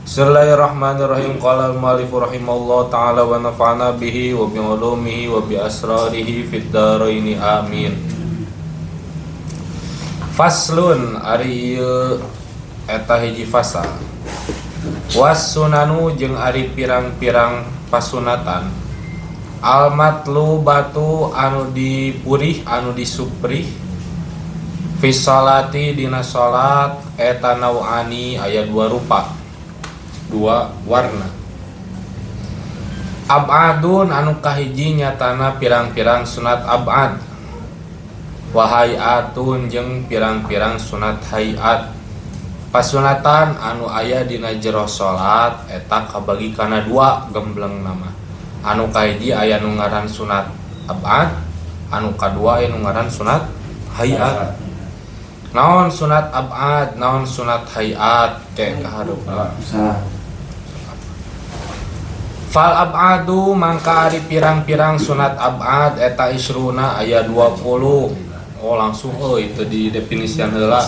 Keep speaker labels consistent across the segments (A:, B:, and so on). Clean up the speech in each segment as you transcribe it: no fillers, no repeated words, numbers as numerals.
A: Bismillahirrahmanirrahim. Qala al-mu'allif rahimallahu ta'ala wa nafa'ana bihi wa bi ulumihi wa bi asrarihi fid dharaini amin. Faslun ari ieu eta hiji fasal. Was sunanu jeung ari pirang-pirang pasunatan. Al matlubatu anu dipurih anu disuprih fi sholati dina salat eta nauani aya dua rupa, dua warna. Abadun anu kahiji nyatana pirang-pirang sunat abad. Wa hayatun jeung pirang-pirang sunat hayat. Pasunatan anu aya dina jero salat eta kabagi kana dua gembleng nama. Anu kahiji aya nu ngaran sunat abad, anu kadua aya nu ngaran sunat hayat. Naon sunat abad, naon sunat hayat ke kahareup. Fal abadu mangka ari pirang-pirang sunat abad eta isruna aya 20. Oh langsung euy itu di definisian heula.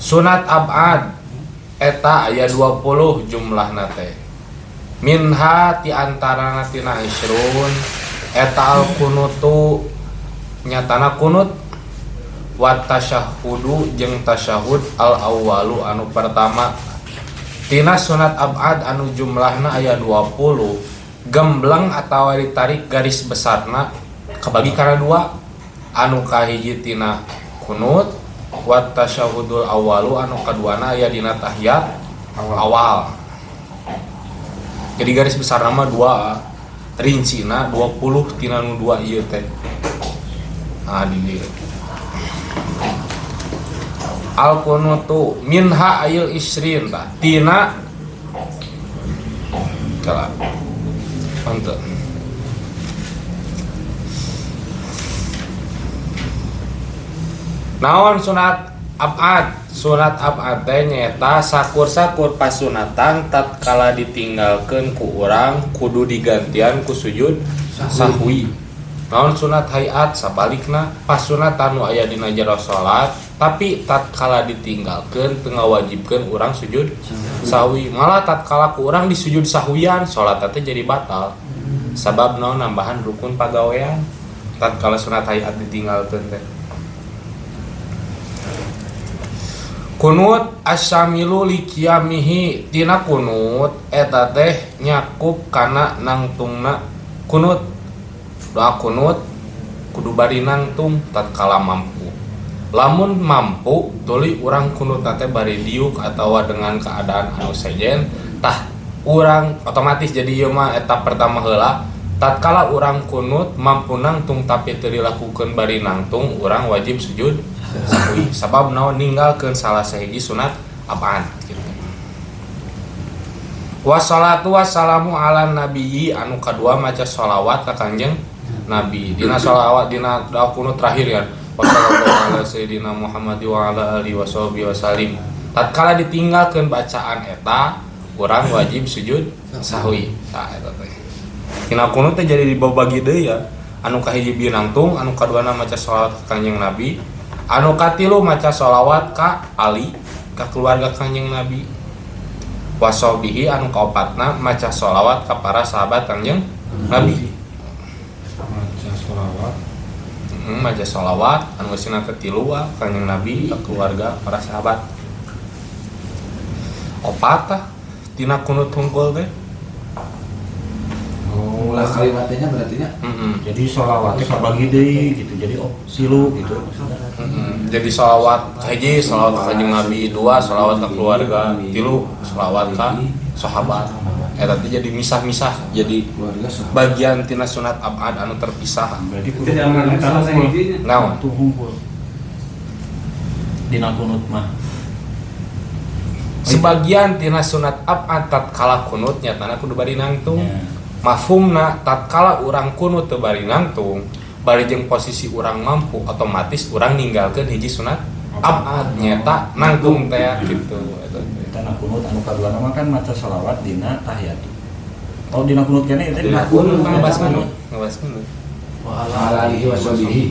A: Sunat abad eta aya 20 jumlahna teh. Minha ti antarana tina isrun eta al kunutu nyatana kunut wa tasyahhudu jeung tasyahud al awwalu anu pertama. Tina sunat abad anu jumlahna aya 20 gembleng atawa ditarik garis besarna kabagi kana dua, anu kahiji tina kunut wa tasyahudul awwalu anu kaduana aya dina tahiyat awal. Jadi garis besarna mah dua, rincina 20 tina nu dua ieu teh. Nah di dieu al kunutu minha ayil isrin tah tina kala henteu naon sunat abad. Sunat abad teh nyaeta sakur-sakur pasunatan tatkala ditinggalkeun ku urang kudu digantian ku sujud sahwi. Naon sunat hayat sabalikna pasunatan nu aya dina jero salat tapi tatkala ditinggalkeun teu ngawajibkeun urang sujud sahwi, malah tatkala ku urang disujud sahwian salat teh jadi batal sabab naon nambahan rukun pagawean tatkala sunat hayat ditinggalkeun teh. Kunut asyamilu liqiyamihi tina kunut eta teh nyakup kana nangtungna kunut. Doa kunut kudu bari nangtung tatkala mampu. Lamun mampu tuluy urang kunut teh bari diuk atawa dengan keadaan anu sejen tah urang otomatis jadi ieu mah eta pertama heula tatkala urang kunut mampu nangtung tapi teu dilakukeun bari nangtung urang wajib sujud sahwi sabab naon ninggalkeun salah sahiji sunat apaan gitu. Wassalatu wassalamu ala nabiyyi anu kadua maca sholawat ka Kanjeng Nabi. Dina sholawat dina doa kunut terakhir kan. Wassallallahu ala sayyidina Muhammad wa ala alihi washabihi wasallim. Tatkala ditinggalkeun bacaan eta urang wajib sujud sahwi. Tah eta teh. Dina kunut teh jadi dibagi deui ya. Anu kahiji bieu nangtung, anu kaduana maca sholawat ka Kanjeng Nabi, anu katilu maca sholawat ka Ali, ka keluarga Kanjeng Nabi. Wasobihi anu kaopatna maca sholawat ka para sahabat Kanjeng Nabi.
B: Maca sholawat.
A: Maca sholawat anu eusina teh tilu Kanjeng Nabi ka keluarga para sahabat. Opat tah tina kunut hungkul teh.
B: Oh,
C: ulah kalimatnya berarti nya.
B: Jadi sholawatnya kabagi deui gitu. Jadi oh silu gitu.
A: Jadi sholawat hiji sholawat ka Kanjeng Nabi, dua sholawat ka keluarga, tilu sholawat ka sahabat. Eta teh jadi misah-misah, jadi bagian tina sunat abad anu terpisah.
B: Berarti kudu
A: naon?
B: Tuh hungkul. Dina kunut mah.
A: Sebagian tina sunat abad tatkala kunut nyatana kudu bari nangtung. Mafhumna tatkala urang kunut teu bari nangtung, bari jeung posisi urang mampu otomatis urang ninggalkeun hiji sunat abad nyata nangtung teh gitu.
B: Eta na kunut anu kaduana mah kan maca sholawat dina tahiyat. Oh dina kunut keneh eta
A: dina kunut ngabas kunut, ngabas kunut.
C: Wa ala alihi washabihi.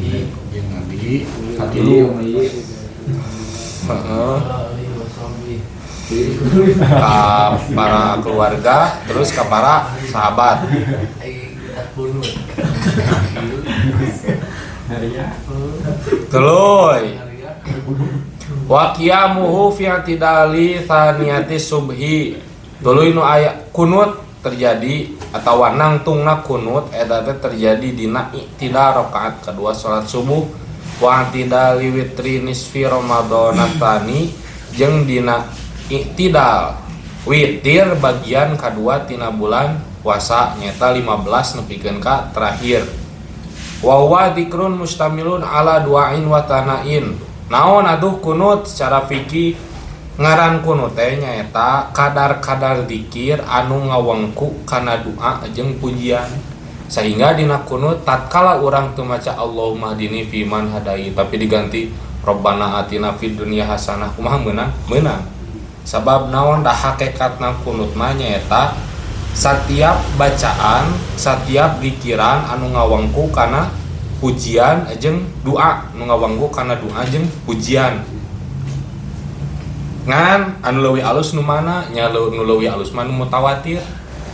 B: Jeung Nabi katilu.
A: Heeh. Ka para keluarga terus ka para sahabat. Tuluy wa qiyamuhu fi i'tidali tsaniyati subhi. Tuluy nu aya kunut terjadi atawa nangtungna kunut eta teh terjadi dina i'tidal rakaat kedua salat subuh wa i'tidali witri nisfi Ramadan tsani jeung dina i'tidal witir bagian kadua tina bulan puasa nyata 15 nepikeun ka terakhir. Wa huwa dzikrun mustamilun ala du'ain wa tanain. Naon atuh kunut secara fikih? Ngaran kunut teh nyaeta kadar-kadar zikir anu ngawengku kana doa jeung pujian. Sehingga dina kunut tatkala urang teu maca Allahumma hdini fiman hadait tapi diganti Rabbana atina fid dunya hasanah kumaha meunang? Meunang. Sabab naon dah hakikatna kunut mah nyaeta setiap bacaan, setiap pikiran anu ngawengku kana pujian jeung doa, anu ngawengku kana doa jeung pujian. Ngan anu leuwih alus nu mana? Nya nu leuwih alus mah nu mutawatir.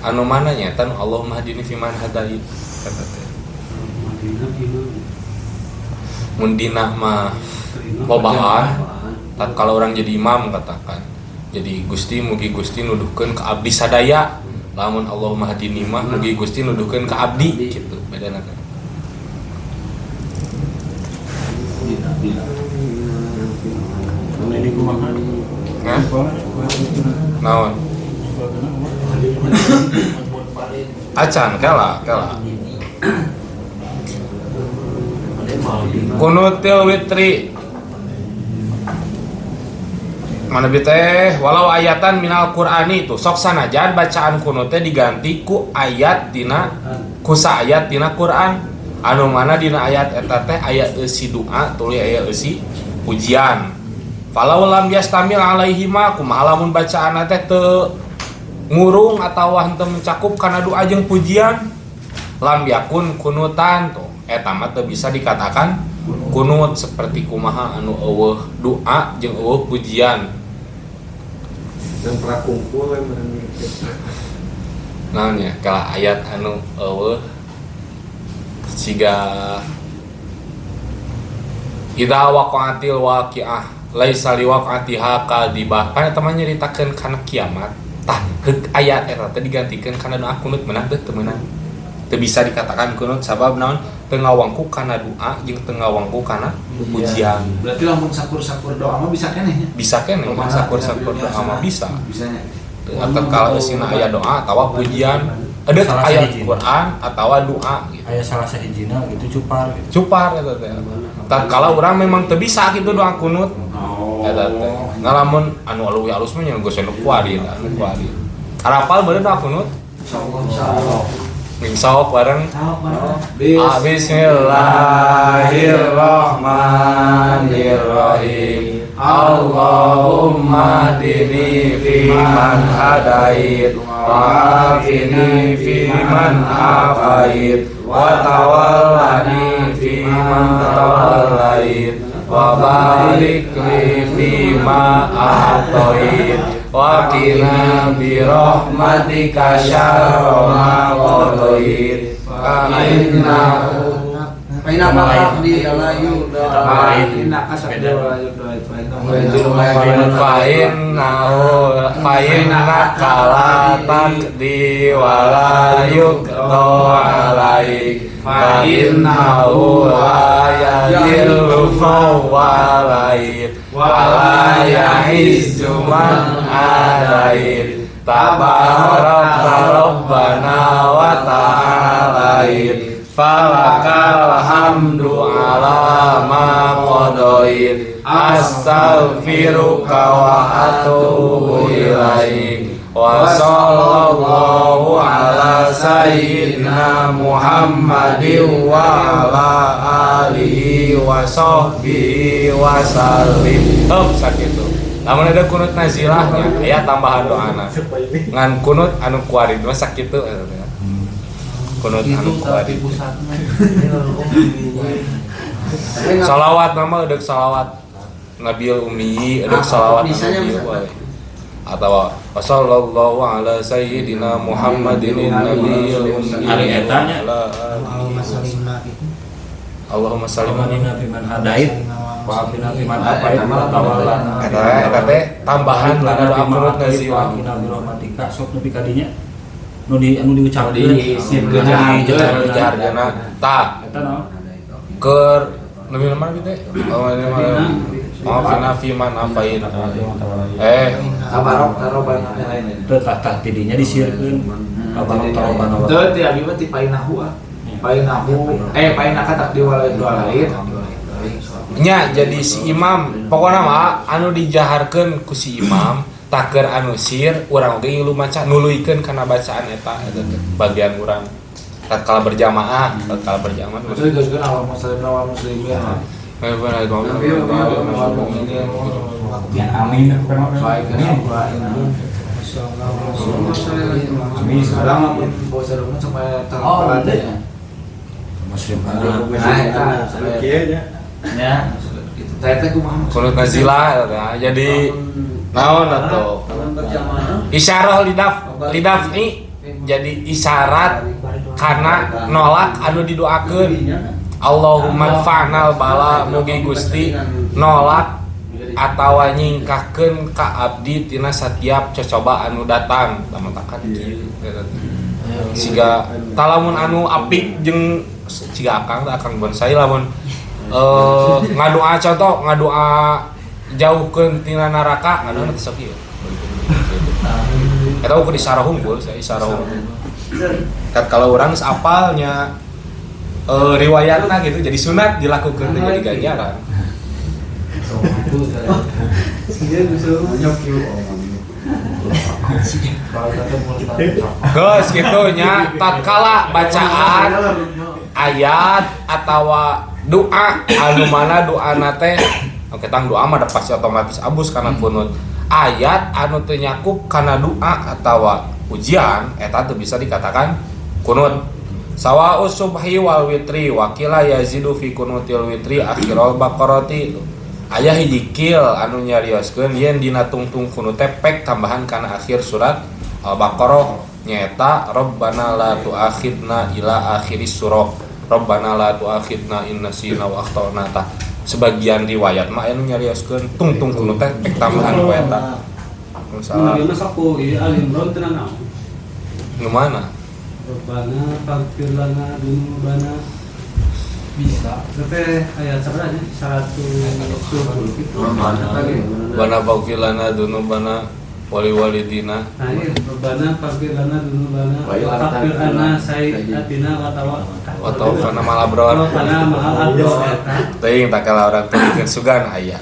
A: Anu mana nyaeta nu Allahumma hdini fiman hadait. Eta teh. Mun dina mah lobaan tatkala urang jadi imam katakan. Jadi Gusti mugi Gusti nuduhkeun ka abdi sadaya. Lamun Allahumma hdini mah mugi Gusti nuduhkeun ka abdi kitu bedana teh. Hah? Naon? Acan kala kala. Kunutil witri mana teh walau ayatan minal Qur'ani itu sok sanajan bacaan kunut teh diganti ku ayat dina ku saayat dina Qur'an anu mana dina ayat eta teh aya eusi doa tuluy aya eusi pujian. Falau lam yastamil alaihi ma kumaha lamun bacaanna teh teu ngurung atawa henteu mencakup kana doa jeung pujian lam yakun kunutan tuh eta mah teu bisa dikatakan kunut seperti kumaha anu eueuh doa jeung eueuh pujian.
D: Dan prakumpul we meureun
A: naon nya kala ayat anu eueuh siga idza waqa'atil waqi'ah laisa liwaqa'atiha kadibah kan eta mah nyaritakeun kana kiamat tah heuk ayat eta teh digantikeun kana doa kunut meunang teu teu meunang teu bisa dikatakan kunut sabab naon teu ngawangku kana doa jeung teu ngawangku kana pujian.
C: Berarti lamun sakur-sakur doa mah bisa keneh nya?
A: Bisa keneh sakur-sakur doa mah bisa.
C: Bisanya.
A: Atau kalau eusina aya doa atawa pujian, ada ayat Quran atawa doa gitu.
B: Aya salah sahijina gitu cupar gitu.
A: Cupar eta teh. Tatkala urang memang teu bisa kitu doa kunut. Eta teh. Ngalamun anu leuwih alus mah nya geus anu kuari anu kuari. Arapal beureun doa kunut?
C: Insyaallah. Insyaallah.
A: Insya bareng. Bismillahirrahmanirrahim. Allahumma hdini fiman hadait wa afini fiman afait wa tawallani fiman tawallait wa barik li fima a'tait wa qina bi rahmatika syarra ma qadait fa innahu fa innaka la taqdi wa la yuqda alaik fa innahu la yadhillu man walait wa la ya'izzu man adait tabarakta rabbana wa ta'alait falakal hamdu ala ma qadait astaghfiruka wa atubu ilaik wa sallallahu ala sayyidina Muhammadin wa ala alihi wa sahbihi wa sallim. Hop sakitu. Lamun ada kunut nazilahnya aya tambahan doana. Ngan kunut anu kuari mah sakitu. Kunut anu kuari. Salawat nama udah salawat Nabil Umi, udah salawat Nabil wae. Atau sallallahu ala sayyidina Muhammadin nabiyil ummi.
B: Ari eta nya.
E: Allahumma sallimna gitu.
A: Allahumma salli
B: Allahumma fiman hadait wa afina fiman afait wa tawallana.
A: Eta eta teh tambahan kana doa kunut nazilah.
B: Wa qina bi rahmatika sok nepi ka dinya nu di anu diucapkeun
D: Di
A: Dijaharkeun tah
B: eta naon
A: keur lebih mana gitu teh? Oh, fina fiman afait.
C: Tabarok tarobana lain.
B: Teu tah tah tidinya disieurkeun tabarok tarobana.
C: Teu ti abi mah ti painahu ah. Painahu painaka tak diwalain doa lain.
A: Nya jadi si imam pokokna mah anu dijaharkeun ku si imam taker anu sir urang oge ngilu maca nuluykeun kana bacaan eta eta teh bagian urang tatkala berjamaah
C: Maksudnya geus awal muslim awal muslimin.
F: Yang amin
C: Amin. Sekarang lamun bocor mah sampai terpelatnya.
B: Muslim
C: Nah, eta
D: Kieu nya.
C: nya. Itu teh teh kumaha?
A: Kunut nazilah eta jadi naon atuh isyarah lidafni jadi isyarat karena nolak anu didoakeun. Allahumma fa'nal bala mugi Gusti nolak atawa nyingkahkeun ka abdi tina satiap cocoba anu datang tamatakan kieu siga talamun anu apik jeung siga akang akang bonsai lamun ngadoa contoh ngadoa jauhkeun tina neraka ngadoa teh sok ieu eta ukur isarah unggul saya isarah unggul kan kalau urang geus apalnya riwayatna gitu jadi sunat dilakukan teh jadi ganjaran. Geus kitu nya tatkala bacaan ayat atawa doa anu mana doana teh oke tang doa mah da pasti otomatis abus kana kunut. Ayat anu teu nyakup kana doa atawa ujian eta teu bisa dikatakan kunut. Sawa'u subhi wal witri wakila yazidu fi kunutil witri akhirul baqarati. Aya hiji kil anu nyarioskeun yen dina tungtung kunut teh pek tambahan kana akhir surat Al-Baqarah nyaeta Rabbana la tu'akhidna ila akhiris surah Rabbana la tu'akhidna in nasina wa akhtana. Tah sebagian riwayat mah anu nyarioskeun tungtung kunut teh pek tambahan ku eta. Misalnya
G: Mun sok ku ieu Al Imran teu naon?
A: Nu mana?
G: Rabbana faghfir lana dzunubana bisa. Teh ayat sabaraha nya? 110 gitu.
A: Rabbana faghfir lana dzunubana wali walidina.
G: Nah, iya, Rabbana faghfir lana dzunubana wa kaffir anna sayyi'atina wa tawaffana
A: ma'al abrar.
G: Tawaffana ma'al abrar.
A: Teuing takala urang teuing sugan aya.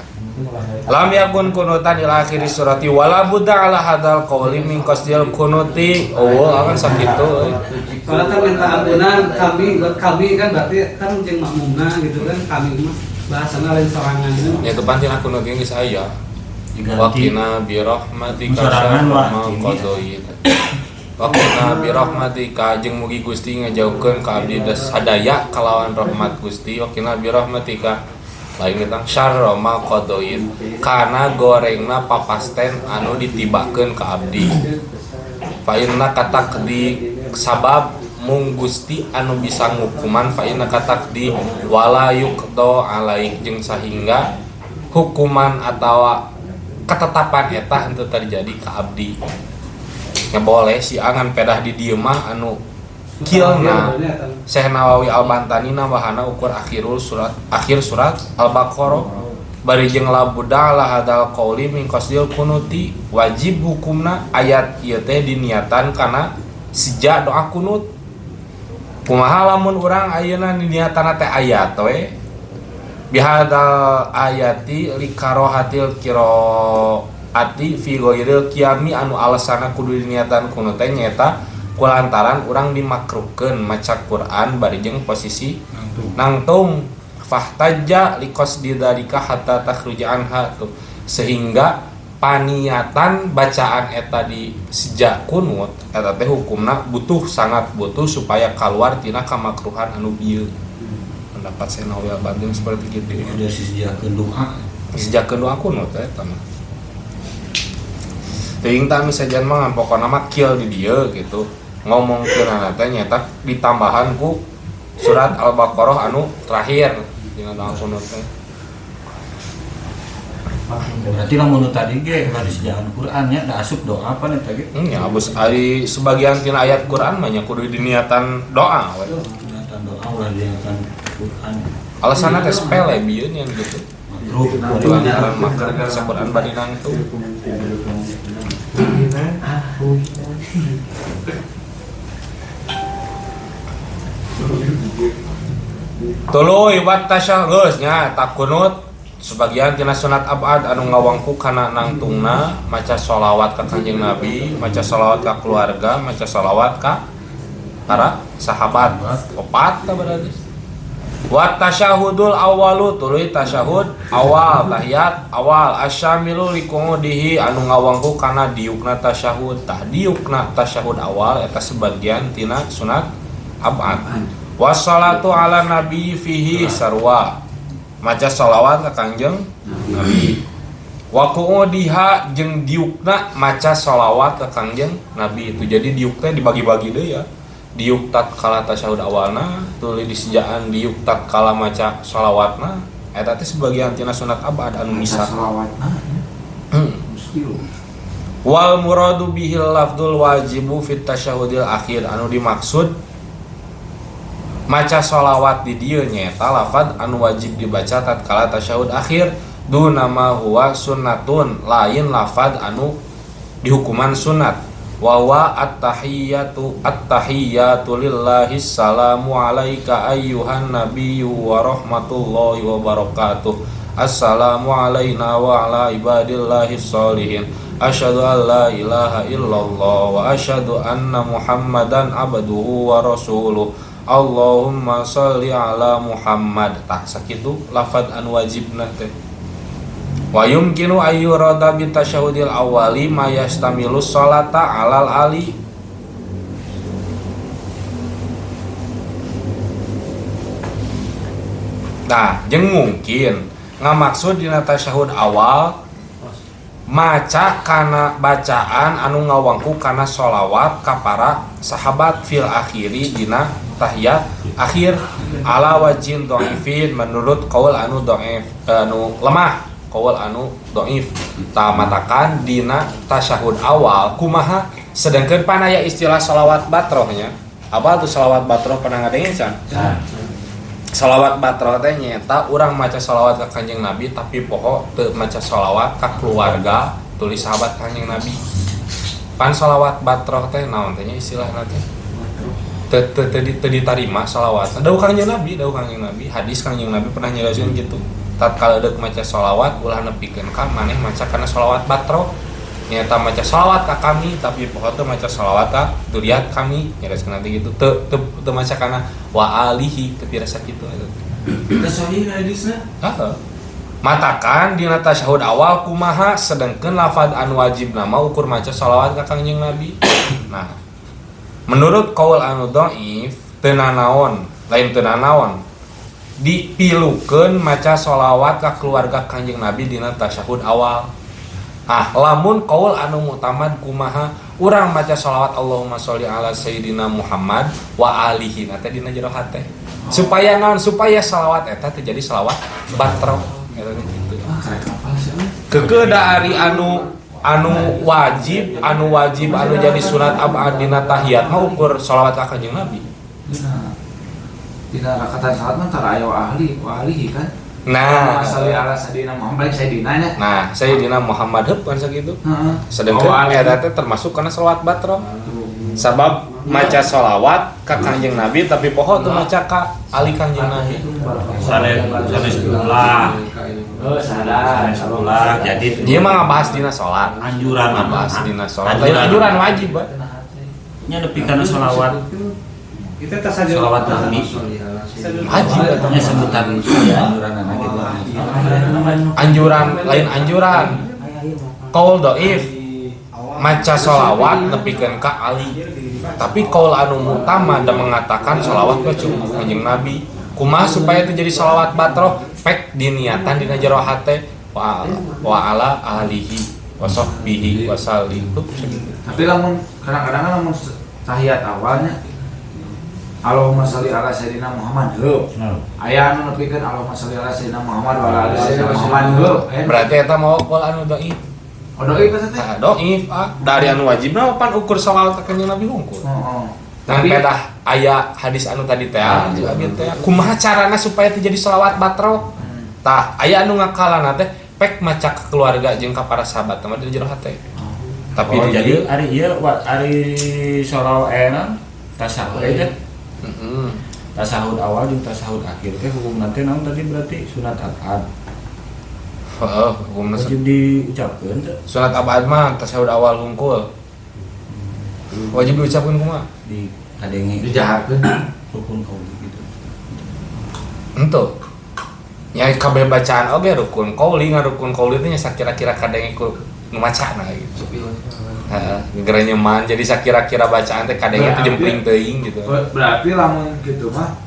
A: Lam yakun kunutan ila akhir surati wala budda ala hadal qawli min qasdil kunuti. Oh, akan sakitu euy.
G: Kalau kan minta ampunan kami buat kami kan berarti kan jeung makmumna gitu kan kami mah bahasana lain sorangan.
A: Ya itu pantina kunut geus aya. Waqina bi rahmatika syarra ma qadait. Waqina bi rahmatika jeung mugi Gusti ngajauhkeun ka abdi sadaya kalawan rahmat Gusti. Waqina bi rahmatika lain tentang syarra ma qadait kana gorengna papasten anu ditibakeun ka abdi. Fa inna katakdi sabab mung Gusti anu bisa ngukuman fa inna katakdi wala yuqda alaik jeung sahingga hukuman atawa ketetapan eta henteu terjadi ka abdi. Nya boleh si angan pedah di dieu mah anu kilna Syekh Nawawi Al-Bantani nambahana ukur akhir surat Al-Baqarah bari jeung la budda la hadal qauli min qasdil kunuti wajib hukumna ayat ieu teh diniatan kana sejak doa kunut. Kumaha lamun urang ayeuna diniatan teh ayat we bihadal ayati likarohatil qiraati fi ghairil qiyami anu alasana kudu diniatan kunut teh nyaeta kulantaran urang dimakruhkeun maca Quran bari jeung posisi nangtung fahtajja liqasdi dzalika hatta takhruja anha tuh sehingga paniatan bacaan eta di sejak kunut eta teh hukumna butuh sangat butuh supaya keluar tina kamakruhan anu bieu. Pendapat Syekh Nawawi Al-Bantani seperti gitu.
B: Udah sejak doa.
A: Sejak doa kunut eta mah. Teuing tah anu sejen mah pokona mah kill di dieu gitu. Ngomongkeunana teh nyaeta ditambahan ku surat Al-Baqarah anu terakhir dina doa kunut teh.
B: Berarti lamun nu tadi ge ulah disediaan Quran nya da asup doa apa eta ge?
A: Nya abus ari sebagian tina ayat Quran mah nya kudu diniatan doa we.
B: Niatan doa ulah diniatan Quran.
A: Alasanna teh sepele bieun nya gitu.
B: Makruh.
A: Lantaran makruh maca Quran bari nangtung. Tuluy wat tasyahud nya takunut sebagian tina sunat abad anu ngawangku kana nangtungna maca sholawat ka Kanjeng Nabi, maca sholawat ka keluarga, maca sholawat ka para sahabat. Opat tah berarti. Wa tasyahudul awalu tuluy tasyahud awal tahiyat awal asyamilu liqaudihi anu ngawangku kana diukna tasyahud. Tah diukna tasyahud awal eta sebagian tina sunat abad. Wassalatu ala nabi fihi sarwa. Maca sholawat ka Kanjeng Nabi. Wa qu'udiha jeung diukna maca sholawat ka Kanjeng Nabi itu. Jadi diuk teh dibagi-bagi deui ya. Diuk tatkala tasyahud awalna, tuluy disejaan diuk tatkala maca sholawatna. Eta teh sebagian tina sunat abad anu misah.
C: Sholawatna.
A: Wal muradu bihil lafdzul wajibu fit tasyahudil akhir anu dimaksud maca sholawat di dieu nyaeta lafad anu wajib dibaca tatkala tasyahud akhir duna ma huwa sunnatun lain lafad anu dihukuman sunat wa huwa at-tahiyyatu at-tahiyyatu lillahi assalamu alaika ayyuhan nabiyyu wa rahmatullahi wa barakatuh assalamu alaina wa ala ibadillahi sholihin asyhadu an la ilaha illallah wa asyhadu anna muhammadan abduhu wa rasuluh Allahumma sholli ala Muhammad. Tah sakitu lafad anu wajibna teh. Wa yumkinu ayyurada bi tasyahudil awali ma yastamilu sholata alal ali. Nah, jeung mungkin ngamaksud dina tasyahud awal maca kana bacaan anu ngawangku kana sholawat ka para sahabat fil akhiri dina tahiyat akhir ala wajin dhaifin menurut qaul anu dhaif anu lemah qaul anu dhaif tamatakan dina tasyahud awal kumaha sedangkan panaya istilah sholawat batrohnya apa tuh sholawat batroh pernah ngadengin can? Sholawat batroh teh nyaeta urang maca sholawat ka Kanjeng Nabi tapi pokok teu maca sholawat ka keluarga tulis sahabat Kanjeng Nabi. Pan sholawat batroh teh naon teh nya istilahna teh? Teu ditarima sholawat. Dawuh Kanjeng Nabi, dawuh Kanjeng Nabi, hadis Kanjeng Nabi pernah nyarioskeun kitu. Tatkala deuk maca sholawat ulah nepikeun ka maneh maca kana sholawat batroh. Nyaeta maca sholawat ka kami tapi pokok teu maca sholawat ka duriat kami nyarioskeun nanti gitu teu teu maca kana wa alihi teu pirasa kitu eta.
C: Teu sahih hadisna.
A: Heeh. Matakan dina tasyahud awal kumaha sedengkeun lafad anu wajibna mah ukur maca sholawat ka Kanjeng Nabi. Nah, menurut qaul anu dhaif teu nanaon, lain teu nanaon. Dipilukeun maca sholawat ka keluarga Kanjeng Nabi dina tasyahud awal. Ah, lamun qaul anu mu'tamad kumaha urang maca sholawat Allahumma sholli ala sayyidina Muhammad wa alihi na teh dina jero hate. Supaya naon? Supaya sholawat eta teh jadi sholawat batroh eta teh kitu. Keukeuh da ari anu wajib, anu jadi sunat abad dina tahiyat mah ukur sholawat ka Kanjeng Nabi.
C: Dina rakatan salat mah tara aya wa ahli, wa alihi kan.
A: Nah,
C: sholli ala sayyidina Muhammad, sayyidina nya.
A: Nah, sayyidina Muhammad heup kan sakitu.
C: Heeh.
A: Sedengkeun eta teh termasuk kana sholawat batroh. Sabab maca sholawat ka Kanjeng Nabi tapi poho teu maca ka ali Kanjeng Nabi.
F: Sanes ulah.
C: Oh, sadar.
F: Ulah jadi
A: dia mah ngabahas dina salat.
F: Anjuran
A: ngabahas dina salat. Anjuran wajib, Pak.
F: Nya nepi kana sholawat.
G: Kita tas aja
F: sholawat Nabi.
A: Wajib eta
B: nya sebutan anjuran gitu.
A: Anjuran lain anjuran. Qaul dhaif maca sholawat nepikeun ka ali. Tapi qaul anu mu'tamad mengatakan sholawat mah cukup Kanjeng Nabi. Kumaha supaya itu jadi sholawat batroh pek diniatan dina jero hate wa ala alihi wa sahbihi wa sallim.
C: Tapi lamun kadang-kadang lamun tahiyat awalnya Allahumma sholli ala sayyidina Muhammad heup. Aya anu nepikeun Allahumma sholli ala sayyidina Muhammad wa ala ali sayyidina Muhammad heup.
A: Berarti eta mau qol anu dhaif.
C: Oh dhaif eta teh?
A: Tah dhaif ah. Dari anu wajibna pan ukur sholawat ka Kanjeng Nabi hungkul.
C: Heeh.
A: Tapi pedah aya hadis anu tadi teh abi teh kumaha carana supaya teu jadi sholawat batrok. Tah aya anu ngakalana teh pek maca ka keluarga jeung ka para sahabat mah di jero hate. Tapi
F: jadi ari ieu ari sholawat enak tasahud teh. Tasahud awal jeung tasahud akhir teh hukumna teh naon tadi berarti sunat abad.
A: Heeh, hukumna
F: wajib diucapkeun teh.
A: Sunat abad mah tasahud awal hungkul. Wajib diucapkeun kumaha?
B: Di kadenge
C: dijaharkeun
B: rukun qauli gitu.
A: Henteu. Nya kabeh bacaan oge rukun qauli, ngarukun qauli teh nya sakira-kira kadenge ku nu macana gitu. Heeh, gerenyeman jadi sakira-kira bacaan teh kadenge teh jempling teuing gitu.
C: Berarti lamun kitu mah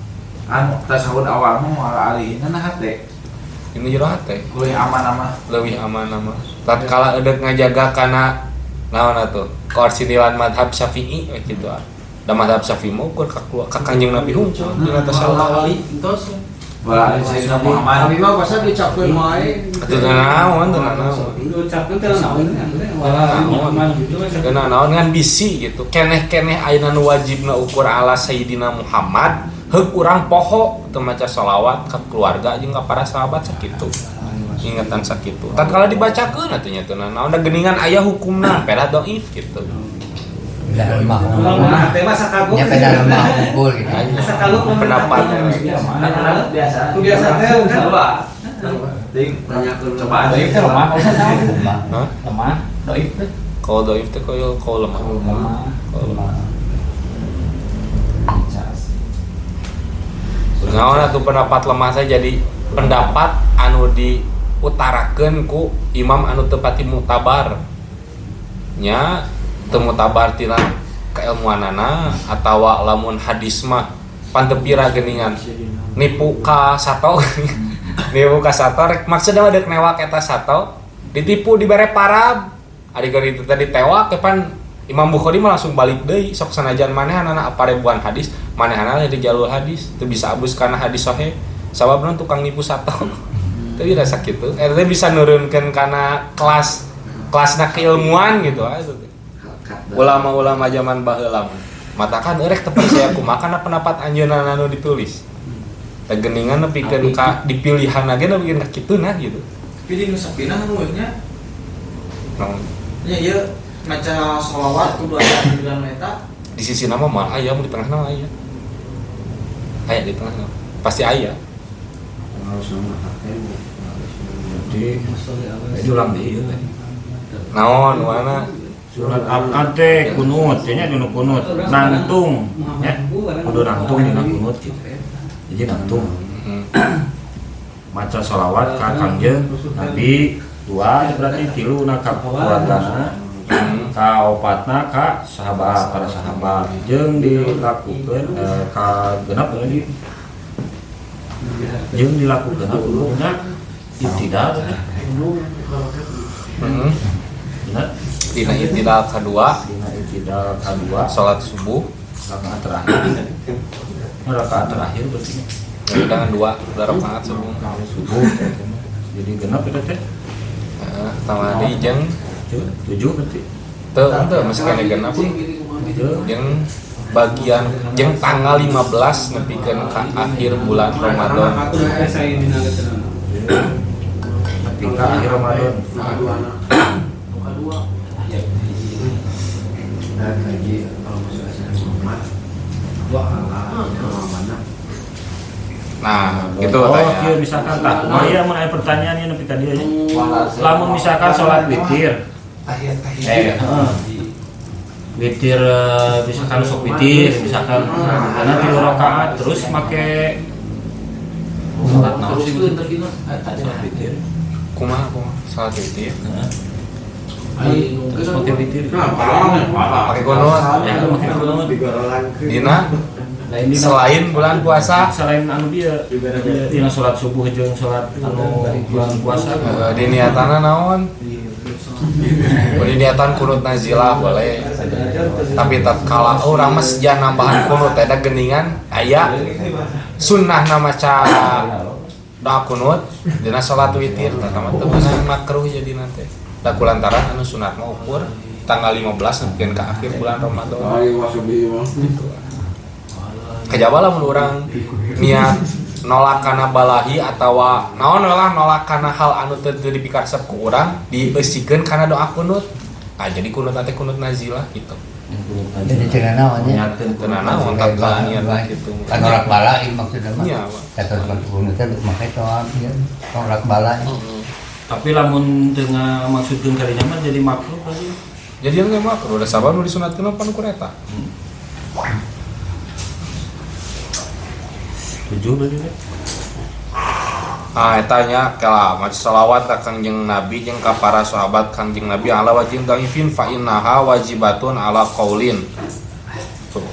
C: anu tasahud awal mah moal alihina na hate.
A: Ini jero hate.
C: Leuwih aman mah.
A: Leuwih aman mah. Tatkala eudek ngajaga kana naon atuh? Korsinilan madhab Syafi'i we kitu ah. Da madhab Syafi'i mah ukur ka Kanjeng Nabi hungkul dina tasahud awal.
E: Entos.
C: Wala sayyidina Muhammad.
D: Abi mah pasal diucapkeun wae.
A: Atuh teu naon, teu naon.
G: Diucapkeun teh naon wala Muhammad gitu.
A: Teu naon ngan bisi gitu. Keneh-keneh ayeuna nu wajibna ukur ala sayyidina Muhammad, heuk urang poho teu maca sholawat ka keluarga jeung ka para sahabat sakitu. Ingetan sakitu. Tatkala dibacakeun atuh nya teu naon da geuningan aya hukumna, pedah dhaif gitu.
E: Lemah. Nya pedah lemah unggul gitu.
A: Pendapat
C: biasa.
G: Biasa teh kan.
C: Ting coba
B: dhaif teh lemah. Hah? Lemah, dhaif teh.
A: Kalau dhaif teh koyo kau lemah. Lemah. Naon atuh pendapat lemah saya jadi pendapat anu diutarakeun ku imam anu teu pati mutabar. Nya teu mutabar tina keilmuanana atawa lamun hadis mah pantepira geuningan nipu ka sato nipu ka sato rek maksudna mah deuk newak eta sato ditipu dibere parab ari keur itu tadi tewak pan Imam Bukhari mah langsung balik deui sok sanajan manehanana apa ribuan hadis manehanana di jalur hadis teu bisa abus kana hadis sahih sababna tukang nipu sato teu rasa kitu eta teh bisa nurunkeun kana kelas kelasna keilmuan gitu atuh. Ulama-ulama zaman baheula matakan erek teu percaya kumaha kana pendapat anjeunna anu ditulis. Teh geuningan nepikeun ka dipilihan ge nepikeun ka kituna gitu.
H: Pilih nu sapina nu nya.
A: Naon?
H: Nya ieu maca sholawat kudu aya di eta.
A: Di sisi nama mah aya, di tengah nama aya. Aya di tengah nama. Pasti aya.
B: Jadi diulang deui ieu.
A: Naon wana?
F: Sunat abad teh kunut, nya dina kunut, nangtung, nya kudu nangtung dina kunut gitu. Jadi nangtung. Maca sholawat ka Kangjeng Nabi dua berarti tilu na ka keluargana, ka opatna ka sahabat, para sahabat jeung dilakukeun ka genep di jeung dilakukeun kuduna ibtida. Benar.
A: Dina itidal kedua, salat subuh
B: rakaat terakhir.
F: Rakaat terakhir berarti.
A: Dengan dua rakaat subuh.
F: Subuh. Jadi genap itu teh.
A: Heeh, tambah deui jeung
F: 7 berarti.
A: Teu henteu masih kene genap. Jeung bagian jeung tanggal 15 nepikeun ka akhir bulan Ramadan.
F: Nepi ka akhir Ramadan.
A: Nah, gitu
F: oh,
A: tanya.
F: Iya, misalkan tak. Oh iya, mun aya pertanyaan ieu nepi ka dieu nya. Lamun misalkan salat witir.
C: Tahiyat.
F: Witir misalkan sok witir, misalkan karena 3 rakaat terus make salat naon sih? Salat witir.
A: Kumaha kumaha salat witir?
F: Heeh. Terus pakai witir.
A: Pakai kunut.
F: Ya, pakai kunut.
A: Dina selain bulan puasa,
F: selain anu dia dina salat subuh jeung salat anu bulan puasa
A: diniatana naon? Mun niatan kunut nazilah boleh. Tapi tatkala urang mah seja nambahan kunut eta geuningan aya sunnahna maca doa kunut dina salat witir tah mah teu meunang makruh jadi nanti. Da kulantaran anu sunat mah ukur tanggal 15 nepikeun ka akhir bulan Ramadan. Gitu. Kajaba lamun urang niat nolak kana balahi atawa naon lah nolak kana hal anu teu dipikaresep ku urang dieusikeun kana doa kunut. Ah jadi kunut teh kunut nazilah gitu.
E: Jadi teu naon nya.
A: Teu naon tatkala niat gitu.
E: Kan nolak balahi maksudna mah.
A: Nya.
E: Kata kunut teh make doa nolak balahi.
F: Tapi lamun teu ngamaksudkeun kadinya mah jadi makruh pasti.
A: Jadi yang makruh udah sabar nu disunatkeun pan ku eta.
F: 7 berarti teh.
A: Ah eta nya kala maca selawat ka Kangjeng Nabi jeung ka para sahabat Kangjeng Nabi ala wajin dhaifin fa innaha wajibatun ala qaulin. Tuh.